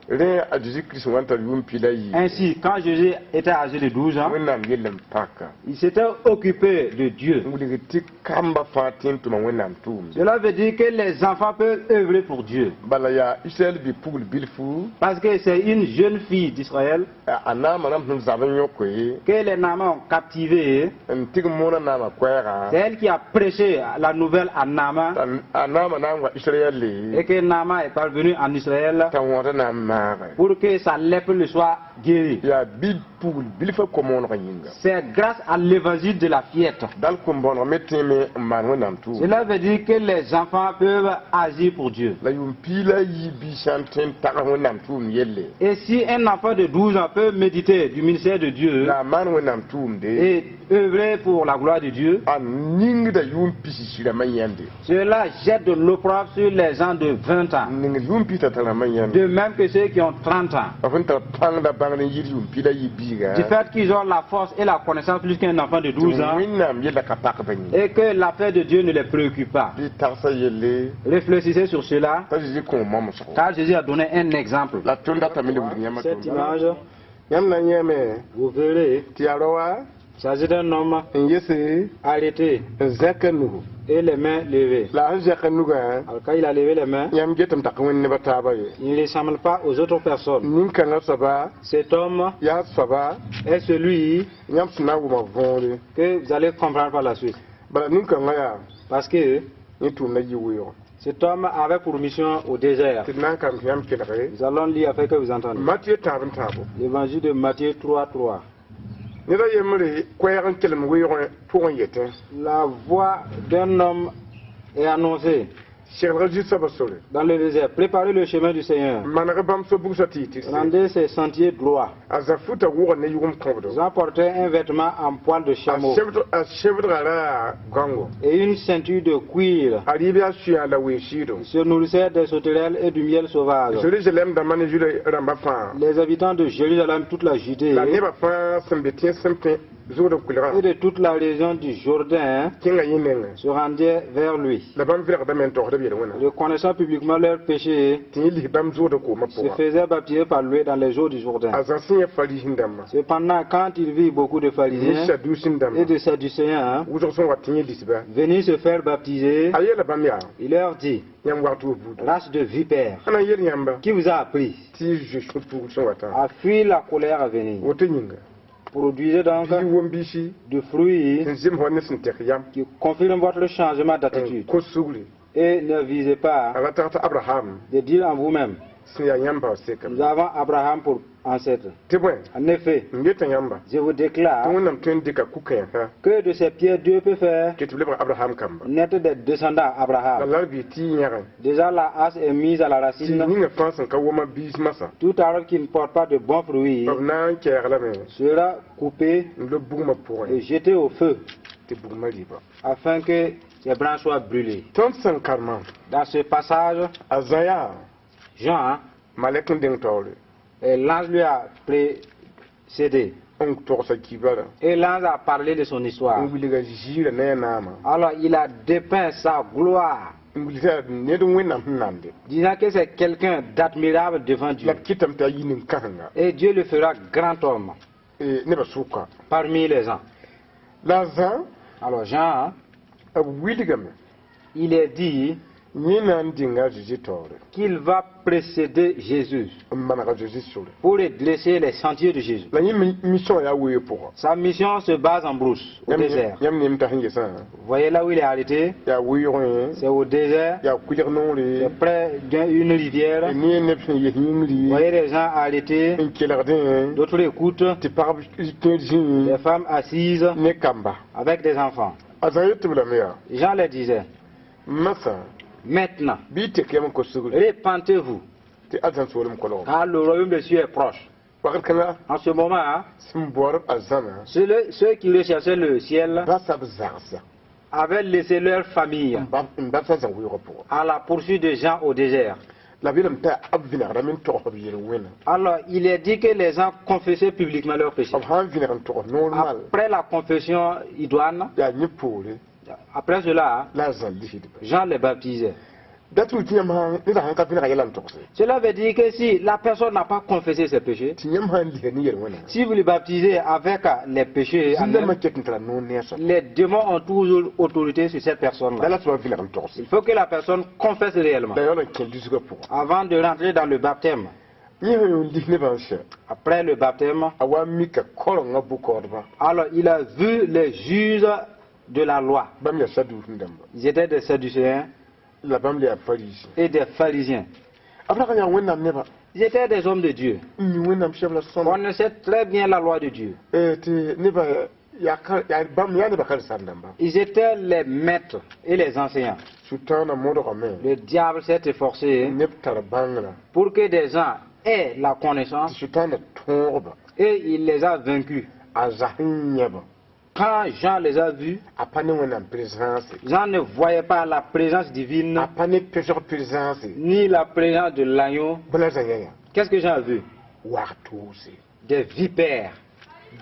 Rẽ a Zeezi Kirist sẽn wa n tar yʋʋm piig la yiibu, Ainsi, quand Jésus était âgé de 12 ans, Wẽnnaam yell n paka il s'était occupé de Dieu. N wilg tɩ kamba fãa tẽ n tʋma Wẽnnaam tʋʋmde. Cela veut dire que les enfants peuvent œuvrer pour Dieu. Bala yaa Israɛl bi-pugl bilfu Parce que c'est une jeune fille d'Israël a naamã rãmb sẽn zab n yõkoe que les Naaman ont captivée. N tɩg moonã naamã koɛɛgã. C'est elle qui a prêché la nouvelle à Naaman T'a a naamã na n wa Israɛl et que Naaman est parvenu en Israël t'a wõda na n maage pour que sa lèpre lui soit guérie. Yaa bi-pugl bilfã kom-wõneg yĩnga. C'est grâce à l'évangile de la fillette. Dal kom-bõoneg me tẽeme n maan Wẽnnaam tʋʋm. Cela veut dire que les enfants peuvent agir pour Dieu. La yʋʋm piig la yi bi sã n tõe n tag Wẽnnaam tʋʋm yelle Et si un enfant de 12 ans peut méditer du ministère de Dieu la a maan Wẽnnaam tʋʋmde et œuvrer pour la gloire de Dieu, a ningda yʋʋm pisi sɩrãmã yãnde, cela jette de l'opprobre sur les gens de 20 ans. N ningd yʋʋm pis t'a rãmbã yãnde. De même que ceux qui ont 30 ans. B sẽn tar pãng la bãngd n yɩɩd yʋʋm piig la yi biiga Du fait qu'ils ont la force et la connaissance plus qu'un enfant de 12 ans Wẽnnaam yella ka pak ba yĩnga et que l'affaire de Dieu ne les préoccupe pas. Bɩ tagsa yelle Réfléchissez sur cela, t'a Zezi kõ momsgo car Jésus a donné un exemple. La tõnd datame le wilg yãmb. Cette image, yãmb na yẽeme vous verrez, tɩ yaa raoã il s'agit d'un homme n yese arrêté n zẽk a nugu et les mains levées. La a sẽn zẽk a nugã, Alors quand il a levé les mains, yãmb getame t'a ka wẽnd nebã taaba ye. Il ne ressemble pas aux autres personnes. Nin-kãngã soaba Cet homme yaa soaba est celui yãmb sẽn na n wʋma võore que vous allez comprendre par la suite. Bala nin-kãngã yaa Parce que yẽ tʋʋmda yi weoog. Cet homme avait pour mission au désert. Tɩ d na n karem tɩ yãmb kelge. Nous allons lire afin que vous entendiez. Matɩ tãab n tãabo. L'évangile de Matthieu 3, 3. Ned a yembre koɛɛg n kelem weoogẽ pʋgẽ yetẽ: La voix d'un homme est annoncée seglg Zu-soabã sore dans le désert. Préparez le chemin du Seigneur. Maneg bãmb so-bugsã tɩ yɩ tɩrse. Rendez ses sentiers droits. A zã futa wʋgã ne yʋgem kõbdo. Jean portait un vêtement en poil de chameau A sẽbdgã ra gãngo et une ceinture de cuir. A rɩɩb yaa sʋyã la ween-sɩɩdo. Il se nourrissait des sauterelles et du miel sauvage. Zerusalem dãmbã ne Zuda rãmbã fãa Les habitants de Jérusalem, toute la Judée la nebã fãa sẽn be tẽns sẽn pẽ Zʋgd kʋlgã et de toute la région du Jourdain kẽnga yẽ nengẽ se rendaient vers lui. La bãmb vɩrgdame n togsd togda b yel-wẽna Reconnaissant publiquement leurs péchés, tɩ yẽ lis bãmb zʋʋdã koomã se pʋga. Faisaient baptiser par lui dans les eaux du Jourdain. A Zã sẽn yã fariisẽ dãmbã Cependant, quand il vit beaucoup de ne pharisiens saduusẽ dãmbã et de sadducéens wʋsg sẽn wat tɩ yẽ lisba venir se faire baptiser, a yeela bãmb yaa il leur dit, yãmb wag tɩ b buuda race de vipères, a na n yeel yãmba qui vous a appris tɩ y zoe sũ-puugr sẽn watã à fuir la colère à venir? Woto yĩnga Produisez donc bɩ wom-biisi du fruit n zems wa ne sẽn tek yam qui confirme votre changement n d'attitude. kos sugri Et ne visez pas a ra tag tɩ Abraham de dire en vous-même, sẽn yaa yãmb sekame nous avons Abraham pour ancêtre. Tɩ bõe En effet, n yeta yãmba je vous tɩ déclare Wẽnnaam tõe n dɩka ku-kãensã que de ces pierres, Dieu peut faire tɩ tɩ b lebg Abraham kamba naître des descendants à la Abraham. la b yɩ tɩ y yẽge Déjà, la hache est mise à la tɩ racine. Ninga fãa sẽn ka woma biis masã Tout arbre qui ne porte pas de bons fruits b na n kɛɛg lame sera coupé n lob bugmã pʋgẽ et jeté au feu tɩ bugmã rɩɩba. Afin que ces branches soient brûlées. Tõnd sẽn karemã Dans ce passage, a Zã yaa Jean, hein, malɛk n deng taoore et l'ange lui a précédé. N togsa kibarã Et l'ange a parlé de son histoire. N wilga ziirã ne a naamã Alors il a dépeint sa gloire, n wilg tɩ yaa ned Wẽnnaam sẽn nande disant que c'est quelqu'un d'admirable devant Dieu. La b kɩtame tɩ a yi nin-kãsenga Et Dieu le fera grand homme nebã sʋka. Parmi les gens. La a Zã Alors Jean, b wilgame il est dit yẽ na n dĩnga a Zeezi taoore qu'il va précéder Jésus n maneg a Zeezi sore pour redresser les sentiers de Jésus. La yẽ mission yaa weoog pʋga. Sa mission se base en brousse, au désert. Yãmb nem t'a sẽn yesã Vous voyez là où il est arrêté? Yaa weoogẽ C'est au désert, yaa kʋɩlg noore c'est près d'une rivière. Ne neb sẽn yes Vous yĩngri voyez les gens arrêtés, n kelgdẽ d'autres écoutent, tɩ pagb kẽer zĩig des femmes assises ne kamba avec des enfants. A Zã yet tɩ b lame yaa Jean les disait, masã maintenant, bɩ y tek yam n kos sugri répentez-vous, tɩ arzãn soolem kolgem car le royaume des cieux est proche. Wakat kãnga En ce moment, hein, sẽn baood arzãnã ceux qui recherchaient le ciel basa b zagsa avaient laissé leur famille n babsa Zã weoogã pʋgã à la poursuite de Jean au désert. La b yeelame tɩ b vẽnegrame n togs b yel-wẽna. Alors, il est dit que les gens confessaient publiquement leurs péchés. B sã n vẽneg n togs normal Après la confession idoine, yaa yẽ poore après cela, la a Zã lisdba. Jean les baptisait. Dat tɩ tɩ yãmb sã neda sãn ka vẽnega yɛla n togse Cela veut dire que si la personne n'a pas confessé ses péchés, tɩ yãmb sã n lisa ne yel-wẽna si vous le baptisez avec les péchés en zĩn-dãmbã elle, ket n tara noor ne a soab les démons ont toujours autorité sur cette la personne-là. La soaba vẽneg n togse. Il faut que la personne confesse réellement La yaool n kẽ lisgã pʋgã. Avant de rentrer dans le baptême. Yẽ sã n lis nebã n sɛ Après le baptême, a wa mika korengã bʋ-kaoodbã alors il a vu les juges de la loi. Bãmb yaa saduusẽ dãmba Ils étaient des Sadducéens la bãmb le yaa fariisẽ et des pharisiens. B rag n yaa Wẽnnaam nebã Ils étaient des hommes de Dieu. N mi Wẽnnaam sɛbla sõma Connaissaient très bien la loi de Dieu. Tɩ nebã yaa ka- yaa bãmb yaa nebã karen-saam dãmba. Ils étaient les maîtres et les enseignants. Sʋtãanã modgame Le diable s'est efforcé neb tar bãngrã pour que des gens aient la connaissance tɩ sʋtãanã tõogba et il les a vaincus. A zas n yãba Quand Jean les a vus, a pa ne Wẽnnaam présence Jean ne voyait pas la présence divine a pa ne pesg présence ni la présence de l'agneau. Bõe la Zã yã yã Qu'est-ce que Jean a vu? Waag toose Des vipères.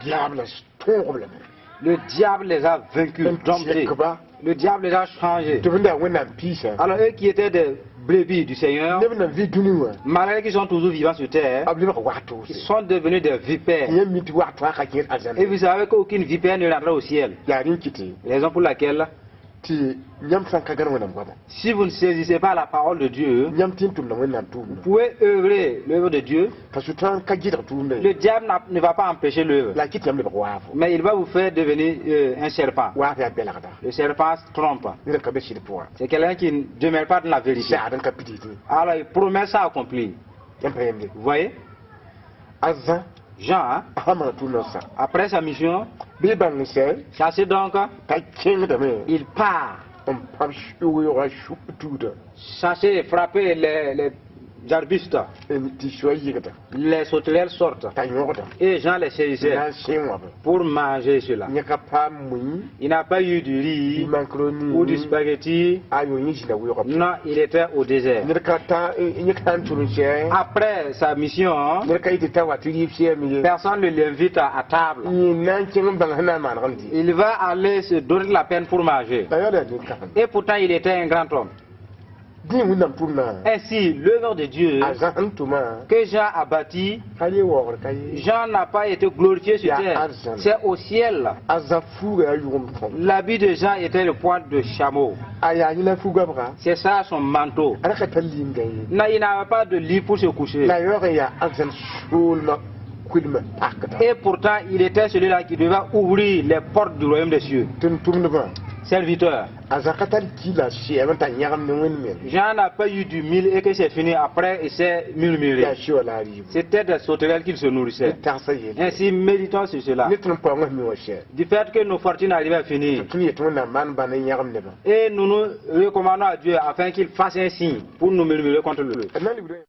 Diablã tõog lame. Le diable les a vaincus, N domptés. tẽkba Le diable les a changés. Tɩ b da Wẽnnaam piisã Alors eux qui étaient des brebis du Seigneur, neb nan vɩ dũni wã malgré qu'ils sont toujours vivants sur terre, b lebg waag toose ils sont devenus des vipères. Yẽ mi tɩ waag toa ka kẽer arzãna Et vous savez qu'aucune vipère ne rentrera au ciel. Yaa rẽ kɩtɩ Raison pour laquelle, tɩ yãmb sã n ka gãn Wẽnnaam goama si vous ne saisissez pas la parole de Dieu, yãmb tɩ n tʋmda Wẽnnaam tʋʋmdã vous pouvez œuvrer l'œuvre de Dieu. T'a sʋtãan ka gɩdg tʋʋmdã Le diable ne va pas empêcher l'œuvre, la a kɩt yãmb lebg waafo mais il va vous faire devenir un serpent. Waaf yaa bɛlgda Le serpent trompe. Ned n ka be sɩd pʋgã C'est quelqu'un qui ne demeure pas dans la vérité. saad n ka pidgdẽ Alors il promet ça accompli. Yãmb pa yemde Vous voyez? A Zã Jean, hein, a sã maan tʋʋmdã n sa après sa mission, bɩ bãng n sɛ chassé donc, t'a kẽngdame il part n pãb weoogã tuuda chasser et frapper les arbustes. Tɩ soa yɩgda Les sauterelles sortent. T'a yõgda Et Jean les na saisissait n sẽ wãbe pour manger cela. Yẽ ka paam mui Il n'a pas eu du riz bɩ macaroni ou du spaghetti. A yo yẽ zĩnda weoogã Non, il était au désert. Ned ka ta yẽ ka n tʋm n sɛ Après sa mission, ned ka yetɩ t'a wa tɩ rɩɩb sɛame ye personne ne l'invite à table. Yẽ na n kẽng n bãng sẽn na n maaneg n dɩ Il va aller se donner la peine pour manger. La yaool yaa nin-kãsem Et pourtant, il était un grand homme. Dẽ Wẽnnaam tʋmdã Ainsi, l'œuvre de Dieu a Zã sẽn tʋmã que Jean a bâtie, ka le waoogr ka ye. Jean n'a pas été glorifié sur Ya terre. arzãna. C'est au ciel. A Zã fuuga yaa yʋgemd tõb. L'habit de Jean était le poil de chameau. A yaa yẽla fu-goabga. C'est ça son manteau. A ra ka tar linga ye. Non, il n'avait pas de lit pour se coucher. La a yaoog n yaa arzãn soolmã kuilmã pakda. Et pourtant, il était celui-là qui devait ouvrir les portes du royaume des cieux. Tʋm-tʋmdbã Serviteur. A Zã ka tar kila sɛɛm n t'a yãgem ne Wẽnd meng. Jean n'a pas eu du mil et que c'est fini. Après, il s'est murmuré. Yaa sɩ la a rɩɩbo. C'était des sauterelles qu'il se nourrissait. Tagsa yelle. Ainsi, méditons sur cela. Ne tõnd paoongã mi wã sɛ. Du fait que nos fortunes arrivaient à finir. Tõnd yet Wẽnnaam maan bãn n yãgem nebã. Et nous nous recommandons à Dieu afin qu'il fasse un signe pour nous murmurer contre lui. D na n libd.